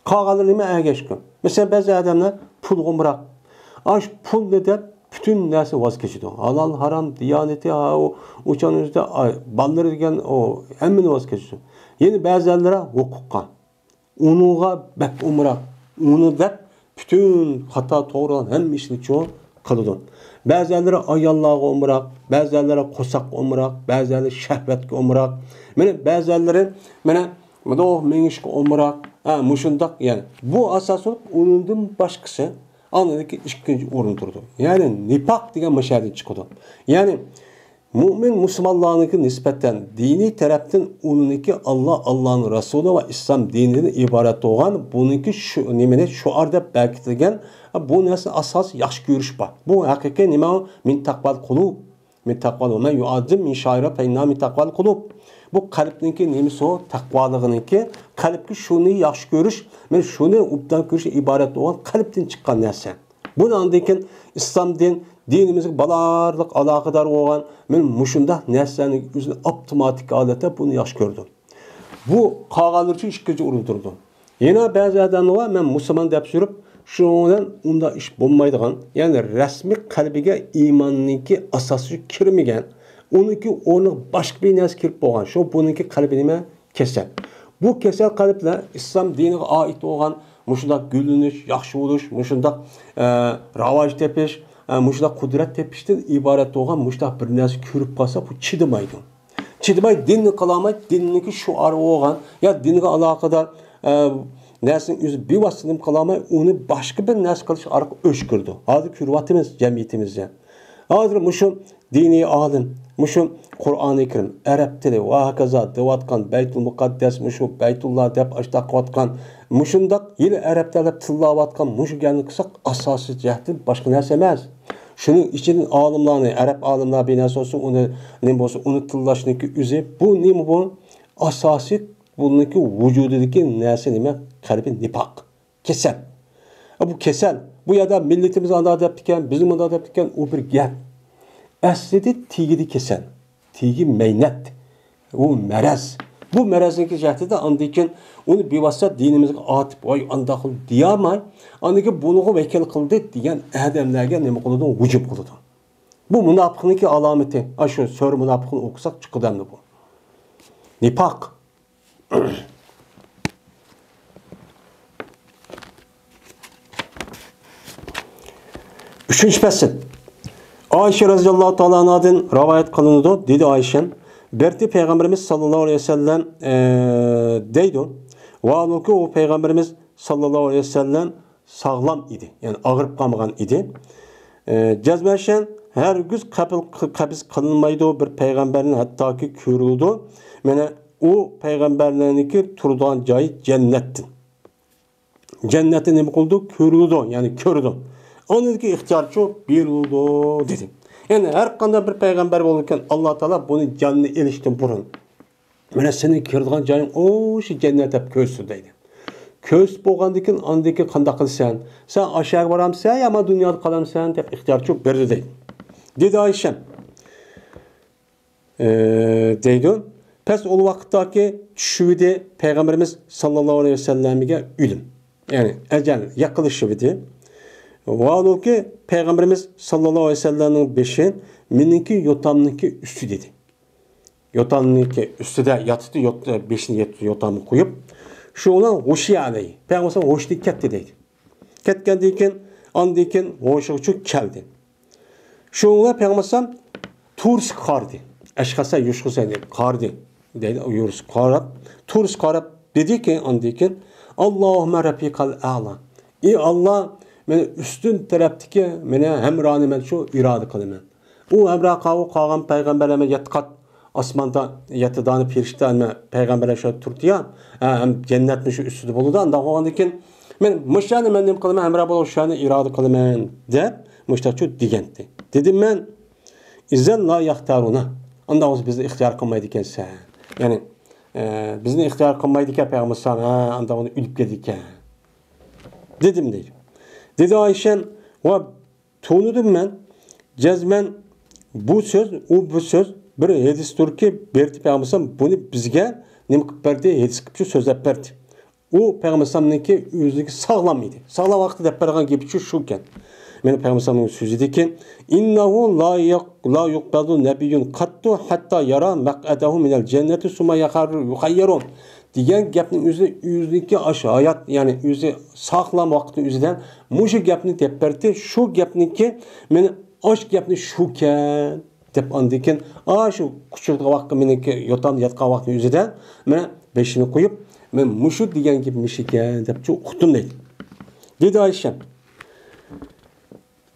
قالغانلىرى نېمە ئەگەشكۈن؟ مەسىلەن، بەزى ئادەملەر پۇلغا ئامراق. ئاش پۇلنى دەپ پۈتۈن نەرسە ۋاز كېچىدۇ. ھالال، ھارام، دىيانىتى، ھا، ئۇ، ئۇچان ئۆزىدە، ئاي، بالىلىرى دېگەن، ئۇ، ھەممىنى ۋاز كېچىدۇ. يەنە بەزىلەر ھوقۇققا. ئۇنىڭغا بەك ئامراق. ئۇنى دەپ پۈتۈن خاتا، توغرا ھەممە ئىشنى چۇ قىلىدۇ. بەزىلەر ئاياللارغا ئامراق، بەزىلەر قورساققا ئامراق، بەزىلەر شەھۋەتكە ئامراق. مانا بەزىلەر، مانا، مۇنداق مېڭىشقا ئامراق. ھە، مۇشۇنداق، يەنى بۇ ئاساسلىق ئۇنىڭدىن باشقىسى ئاندىن كېيىن ئىككىنچى ئورۇندا تۇرىدۇ. يەنى نىپاق دېگەن مۇشۇ يەردىن چىقىدۇ. يەنى مۇئمىن مۇسۇلمانلارنىڭكى نىسبەتەن دىنىي تەرەپتىن ئۇنىڭكى ئاللا، ئاللانىڭ رەسۇلى ۋە ئىسلام دىنىدىن ئىبارەت بولغان بۇنىڭكى شۇ نېمىنى شوئار دەپ بەكىتىلگەن بۇ نەرسىنى ئاساسىي ياخشى كۆرۈش بار. بۇ ھەقىقىي نېمە؟ مىن تەقۋال قۇلۇب. مىن تەقۋال، مەن يۇئەززىم مىن شائىرە فەئىننەھا مىن تەقۋال قۇلۇب. بۇ قەلبنىڭكى نېمىسى ئۇ؟ تەقۋالىقىنىڭكى، قەلبكە شۇنى ياخشى كۆرۈش، مەن شۇنى ئوبدان كۆرۈشتىن ئىبارەت بولغان قەلبتىن چىققان نەرسە. بۇنى ئاندىن كېيىن ئىسلام دىن، دىنىمىزگە باراقلىق ئالاقىدار بولغان، مەن مۇشۇنداق نەرسىلەرنىڭ ئۆزىنى ئاپتوماتىك ھالەتتە بۇنى ياخشى كۆردۈم. بۇ قالغانلىرى ئۈچۈن ئىككىنچى ئورۇندا تۇرىدۇ. يەنە بەزى ئادەملەر بار، مەن مۇسۇلمان دەپ يۈرۈپ، شۇنىڭ بىلەن ئۇنداق ئىش بولمايدىغان، يەنى رەسمىي قەلبىگە ئىماننىڭكى ئاساسى كىرمىگەن، ئۇنىڭكى ئورنىغا باشقا بىر نەرسە كىرىپ بولغان، شۇ بۇنىڭكى قەلبى نېمە؟ كېسەل. بۇ كېسەل قەلبلەر ئىسلام دىنىغا ئائىت بولغان مۇشۇنداق گۈللىنىش، ياخشى بولۇش، مۇشۇنداق، ئە، راۋاج تېپىش، ئە، مۇشۇنداق قۇدرەت تېپىشتىن ئىبارەت بولغان مۇشۇنداق بىر نەرسە كۆرۈپ قالسا، بۇ چىدىمايدۇ. چىدىماي دىننى قىلالماي، دىننىڭكى شوئارى بولغان يا دىنغا ئالاقىدار، ئە، نەرسىنى ئۆزى بىۋاسىتە نېمە قىلالماي، ئۇنى باشقا بىر نەرسە قىلىش ئارقىلىق ئۆچ كىرىدۇ. ھازىر كۆرۈۋاتىمىز جەمئىيىتىمىزدە. ھازىر مۇشۇ دىنىي ئالىم، مۇشۇ قۇرئانى كەرىم، ئەرەب تىلى ۋە ھاكازا دەۋاتقان بەيتۇل مۇقەددەس، مۇشۇ بەيتۇللا دەپ ئاشۇنداق قىلىۋاتقان، مۇشۇنداق يەنە ئەرەب تىلى دەپ تىللاۋاتقان مۇشۇ گەپنى قىلساق، ئاساسىي جەھەتتىن باشقا نەرسە ئەمەس. شۇنىڭ ئىچىدىن ئالىملارنى، ئەرەب ئالىملار بىر نەرسە بولسۇن، ئۇنى نېمە بولسۇن، ئۇنى تىللاشنىڭكى ئۆزى، بۇ نېمە بۇ؟ ئاساسىي بۇنىڭكى ۋۇجۇدىدىكى نەرسە نېمە؟ قەلبى نىپاق. كېسەل. بۇ كېسەل. بۇ يەردە مىللىتىمىز ئانداق دەپتىكەن، بىزمۇ مۇنداق دەپتىكەن، ئۇ بىر گەپ. ئەسلىدە تېگىدە كېسەل. تېگى مەينەت. ئۇ مەرەز. بۇ مەرەزنىڭكى جەھىتىدە ئاندىن كېيىن ئۇنى بىۋاسىتە دىنىمىزغا ئاتىپ، ۋاي، ئانداق قىل دېيەلمەي، ئاندىن كېيىن بۇنىڭغا ۋەكىل قىلدى دېگەن ئادەملەرگە نېمە قىلىدۇ؟ ھۇجۇم قىلىدۇ. بۇ مۇناپىقنىڭكى ئالامىتى. ئاشۇ سۈرە مۇناپىقنى ئوقۇساق چىقىدۇ ئەمدى بۇ. نىپاق. ئۈچىنچى پەسىل. ئائىشە رەزىياللاھۇ تائالا ئەنھادىن رىۋايەت قىلىنىدۇ، دېدى ئائىشەم، بەرتى پەيغەمبىرىمىز ساللاللاھۇ ئەلەيھى ۋەسەللەم، ئە، دەيدۇ. ۋاھالۇكى، ئۇ پەيغەمبىرىمىز ساللاللاھۇ ئەلەيھى ۋەسەللەم ساغلام ئىدى، يەنى ئاغرىپ قالمىغان ئىدى. ئە، جەزمەشەن ھەرگىز قەبىل، قەبز قىلىنمايدۇ بىر پەيغەمبەرنى، ھەتتاكى كۆرۈلىدۇ. مانا ئۇ پەيغەمبەرلەرنىڭكى تۇرىدىغان جايى جەننەتتىن. جەننەتتە نېمە قىلىدۇ؟ كۆرۈلىدۇ، يەنى كۆرىدۇ. ئاندىن كېيىن ئىختىيارچۇ بېرىلىدۇ، دېدى. يەنى ھەر قانداق بىر پەيغەمبەر بولىدىكەن، ئاللا تائالا بۇنى جاننى ئېلىشتىن بۇرۇن، مانا سېنىڭ كىرىدىغان جايىڭ ئوشۇ جەننەت دەپ كۆرسىتىدۇ دەيدۇ. كۆرسىتىپ بولغاندىن كېيىن، ئاندىن كېيىن قانداق قىلىسەن؟ سەن ئاشۇ يەرگە بارامسەن يا مانا دۇنيادا قالامسەن دەپ ئىختىيارچۇ بېرىدۇ دەيدۇ. دېدى ئائىشەم. ئى، دەيدۇ. پەس ئۇ ۋاقىتتاكى چۈشۈۋىدى پەيغەمبىرىمىز ساللاللاھۇ ئەلەيھى ۋەسەللەمگە ئۆلۈم. يەنى ئەجەل يېقىنلىشىۋىدى. ۋاھالۇكى پەيغەمبىرىمىز ساللاللاھۇ ئەلەيھى ۋەسەللەمنىڭ بېشى مېنىڭكى يوتامنىڭكى ئۈستىدە ئىدى. يوتامنىڭكى ئۈستىدە ياتىتى، يوت-، بېشىنى يەت-، يوتامغا قويۇپ، شۇ بىلەن غۇشىيە ئەلەيھى. پەيغەمبەر ھوشىدىن كەتتى دەيدۇ. كەتكەندىن كېيىن، ئاندىن كېيىن ھوشىغا چۈشۈپ كەلدى. شۇڭا پەيغەمبەر ئەلەيھىسسالام تۇرسا قارىدى. ئەشخەسە يۇشخەسە دەيدۇ. قارىدى. دەيدۇ، يۈرسە قاراپ، تۇرسا قاراپ دېدىكى، ئاندىن كېيىن، «ئاللاھۇممە رەفىقەل ئەلا.» ئى ئاللا، مەن ئۈستۈن تەرەپتىكى مېنى ھەمرانى مەن شۇ ئىرادە قىلىمەن. ئۇ ھەمرا قاۋۇ قالغان پەيغەمبەرلەر مەن يەتتە قات ئاسماندا يەتتە دانە پېرىشتە مەن پەيغەمبەرلەر شۇ تۇرتىيا، ھە، ھەم جەننەتمۇ شۇ ئۈستىدە بولىدۇ. ئانداق بولغاندىن كېيىن مەن مۇشۇ يەرنى مەن نېمە قىلىمەن، ھەمرا بولۇپ شۇ يەرنى ئىرادە قىلىمەن دەپ مۇشتاقچۇ دېگەنتى. دېدىم مەن، ئىزەن لا يەختارۇنا. ئانداق بولسا بىزنى ئىختىيار قىلمايدىكەنسەن. يەنى، ئە، بىزنى ئىختىيار قىلمايدىكەن پەيغەمبەر ئەلەيھىسسالام، ھە، ئانداق بولسا ئۆلۈپ كېتىدىكەن. دېدىم دەيدۇ. دېدى ئايشەم، ۋە تونۇدۇم مەن، جەزمەن بۇ سۆز، ئۇ بۇ سۆز بىر ھەدىستۇركى، بېرىتى پەيغەمبەر بۇنى بىزگە نېمە قىلىپ بەردى؟ ھەدىس قىلىپ شۇ سۆزلەپ بەردى. ئۇ پەيغەمبەرنىڭكى ئۆزىنىڭكى ساغلام ئىدى. ساغلام ۋاقىتتا دەپ بەرگەن گېپى شۇ، شۇكەن. مېنىڭ پەيغەمبەرنىڭ سۆزىدىكى، ئىننەھۇ لا يەق-، لا يۇقبەزۇ نەبىييۇن قەتتۇ ھەتتا يەرا مەقئەدەھۇ مىنەل جەننەتى سۇممە يەخەررۇ يۇخەييەرۇ دېگەن گەپنىڭ ئۆزى، ئۆزىنىڭكى ئاشۇ ھايات، يەنى ئۆزى ساغلام ۋاقىتنىڭ ئۆزىدە مۇشۇ گەپنى دەپ بەردى. شۇ گەپنىكى مېنى ئاش گەپنى شۇكەن دەپ ئاندىن كېيىن، ئاشۇ قۇچۇرغان ۋاقىتتا مېنىڭكى يوتامدا ياتقان ۋاقىتنىڭ ئۆزىدە مېنى بېشىنى قويۇپ، مەن مۇشۇ دېگەن گېپى مۇشۇكەن دەپ شۇ ئۇقتۇم دەيدۇ. دېدى ئايشەم.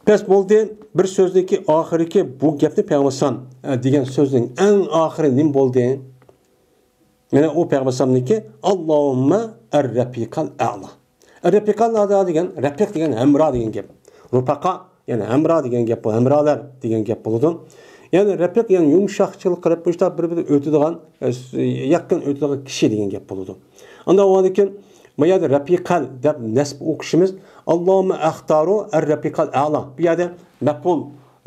بەس بولدى، بىر سۆزنىڭكى ئاخىرىكى بۇ گەپنى پەيغەمبەر ئەلەيھىسسالام، ئە، دېگەن سۆزنىڭ ئەڭ ئاخىرى نېمە بولدى؟ مانا ئۇ پەيغەمبەر ئەلەيھىسسالامنىڭكى، ئاللاھۇممە ئەر-رەپىقەل ئەلا. ئەر-رەپىقەل ئەلا دېگەن، رەپىق دېگەن ھەمرا دېگەن گەپ. رۇپەقا، يەنى ھەمرا دېگەن گەپ بۇ، ھەمرالار دېگەن گەپ بولىدۇ. يەنى رەپىق، يەنى يۇمشاقچىلىق قىلىپ، مۇشۇنداق بىر-بىرىگە ئۆتىدىغان، ئە، يېقىن ئۆتىدىغان كىشى دېگەن گەپ بولىدۇ. ئاندىن ئۇنىڭدىن كېيىن بۇ يەردە رەپىقەل دەپ نەسب ئوقۇشىمىز، ئاللاھۇممە ئەختارۇ ئەر-رەپىقەل ئەلا. بۇ يەردە مەپئۇل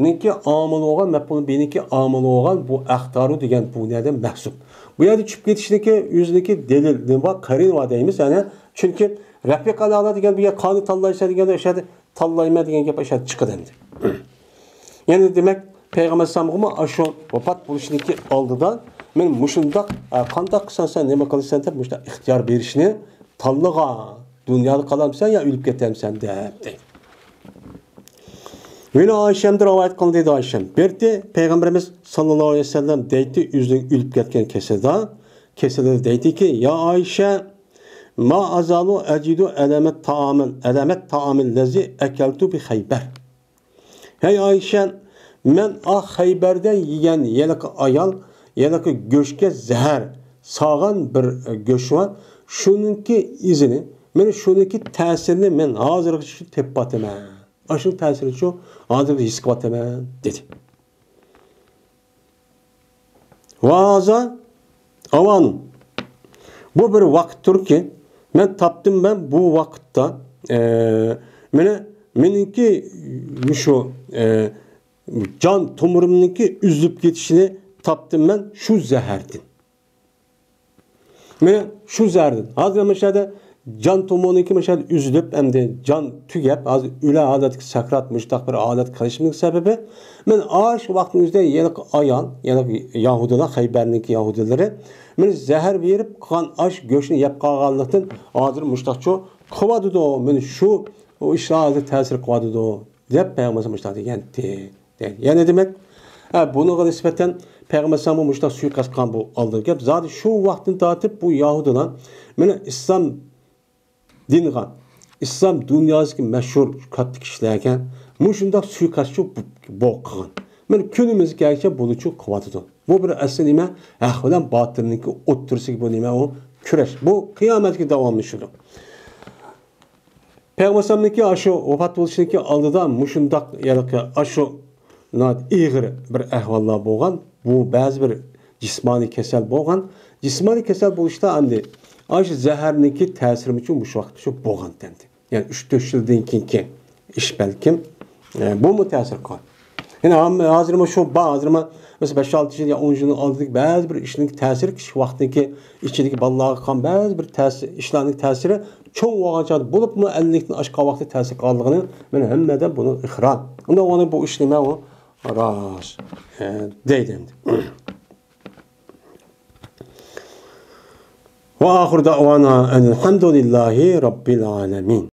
نىڭكى ئامىلى بولغان، مەپئۇل بىنىڭكى ئامىلى بولغان بۇ ئەختارۇ دېگەن بۇ نەدىن مەھسۇپ. بۇ يەردە چۈشۈپ كېتىشنىكى ئۆزىنىڭكى دەلىل نېمە بار؟ قەرىنە بار دەيمىز. يەنى چۈنكى رەپىقەل ئەلا دېگەن بۇ يەر قانى تاللايسەن دېگەندە ئۆشەدە تاللايمەن دېگەن گەپ ئاشۇ يەردە چىقىدۇ ئەمدى. يەنى دېمەك، پەيغەمبەر ئەلەيھىسسالامغىمۇ ئاشۇ ۋاپات بولۇشىنىڭكى ئالدىدا مەن مۇشۇنداق، ئە، قانداق قىلساڭ سەن نېمە قىلىسەن دەپ مۇشۇنداق ئىختىيار بېرىشنى تاللىغان. دۇنيادا قالامسەن يا ئۆلۈپ كېتەمسەن دەپ دەيدۇ. يەنە ئايشەمدىن رىۋايەت قىلىندى دەيدۇ ئايشەم. بىرتى پەيغەمبىرىمىز ساللاللاھۇ ئەلەيھى ۋەسەللەم دەيتتى، ئۆزىنىڭ ئۆلۈپ كەتكەن كېسىلىدا، كېسىلىدە دەيتتىكى، يا ئايشە، ما ئەزالۇ ئەجىدۇ ئەلەمەت تائامىل، ئەلەمەت تائامىللەزى ئەكەلتۇ بى خەيبەر. ھەي ئايشە، مەن ئا خەيبەردە يېگەن ھېلىقى ئايال، ھېلىقى گۆشكە زەھەر سالغان بىر گۆش بار، شۇنىڭكى ئىزىنى، مەن شۇنىڭكى تەسىرىنى مەن ھازىرغىچە تېپىۋاتىمەن. ئاشۇ تەسىرىنى شۇ ھازىرغىچە ھېس قىلىۋاتىمەن، دېدى. ۋە ھازا ئاۋانۇ. بۇ بىر ۋاقىتتۇركى، مەن تاپتىم، مەن بۇ ۋاقىتتا، ئە، مېنى، مېنىڭكى مۇشۇ، ئە، جان تومۇرۇمنىڭكى ئۈزۈلۈپ كېتىشىنى تاپتىم مەن شۇ زەھەردىن. مانا شۇ زەھەردىن. ھازىر مۇشۇ يەردە جان تومۇرنىڭكى مۇشۇ يەردە ئۈزۈلۈپ، ئەمدى جان تۈگەپ، ھازىر ئۆلە ھالەتتىكى، سەكرات مۇشۇنداق بىر ھالەتكە قېلىشىمنىڭ سەۋەبى، مەن ئاشۇ ۋاقىتنىڭ ئۆزىدە ھېلىقى ئايال، يەنى ياھۇدىيلار، خەيبەرنىڭكى ياھۇدىيلىرى مېنى زەھەر بېرىپ قىلغان ئاش گۆشنى يەپ قالغانلىقتىن ھازىر مۇشۇنداقچۇ قىلىۋاتىدۇ. مېنى شۇ، ئۇ ئىشلار ھازىر تەسىر قىلىۋاتىدۇ، دەپ پەيغەمبەر مۇشۇنداق دېگەنتى. يەنى دېمەك، ھە، بۇنىڭغا نىسبەتەن پەيغەمبەر ئەلەيھىسسالامغا مۇشۇنداق سۇيىقەست قىلغان بۇ ئالدىنقى گەپ. زادى شۇ ۋاقىتتىن تارتىپ بۇ يەھۇدىيلار مانا ئىسلام دىنىغا، ئىسلام دۇنياسىدىكى مەشھۇر كاتتا كىشىلەرگە مۇشۇنداق سۇيىقەستچۇ بو-، بو-، قىلغان. مانا كۈنىمىزگە كەلگىچە بۇنىچۇ قىلىۋاتىدۇ. بۇ بىر ئەسلى نېمە؟ ھەق بىلەن باتىلنىڭكى ئوتتۇرىسىدىكى بۇ نېمە؟ ئۇ كۈرەش. بۇ قىيامەتكە داۋاملىشىدۇ. پەيغەمبەر ئەلەيھىسسالامنىڭكى ئاشۇ ۋاپات بولۇشىنىڭكى ئالدىدا مۇشۇنداق، يەنى ئاشۇ ناھايىتى ئېغىر بىر ئەھۋاللار بولغان. بۇ بەزى بىر جىسمانىي كېسەل بولغان. جىسمانىي كېسەل بولۇشتا ئەمدى ئاشۇ زەھەرنىڭكى تەسىرىمۇچۇ مۇشۇ ۋاقىتتا شۇ بولغان تەندە. يەنى ئۈچ تۆت يىلدىن كېيىنكى ئىش بەلكىم، ئە، بۇمۇ تەسىر قىلغان. يەنى ھەم-، ھازىرمۇ شۇ بار، ھازىرمۇ مەسىلەن، بەش ئالتە يىل يا ئون يىلنىڭ ئالدىدىكى بەزى بىر ئىشنىڭ تەسىرى، كىچىك ۋاقىتتىكى ئىچىدىكى بالىلارغا قىلغان بەزى بىر تەسىر، ئىشلارنىڭ تەسىرى چوڭ بولغان چاغدا، بولۇپمۇ ئەللىكتىن ئاشقان ۋاقىتتا تەسىر قىلغانلىقىنى مانا ھەممە ئادەم بۇنىڭ ئىقرار. ئۇنداق بولغاندا بۇ ئىش نېمە ئۇ؟ راست، ئە، دەيدۇ ئەمدى. ۋە ئاخىر دەئۋانا ئەنىل ھەمدۇلىللاھى رەببىل ئالەمىن.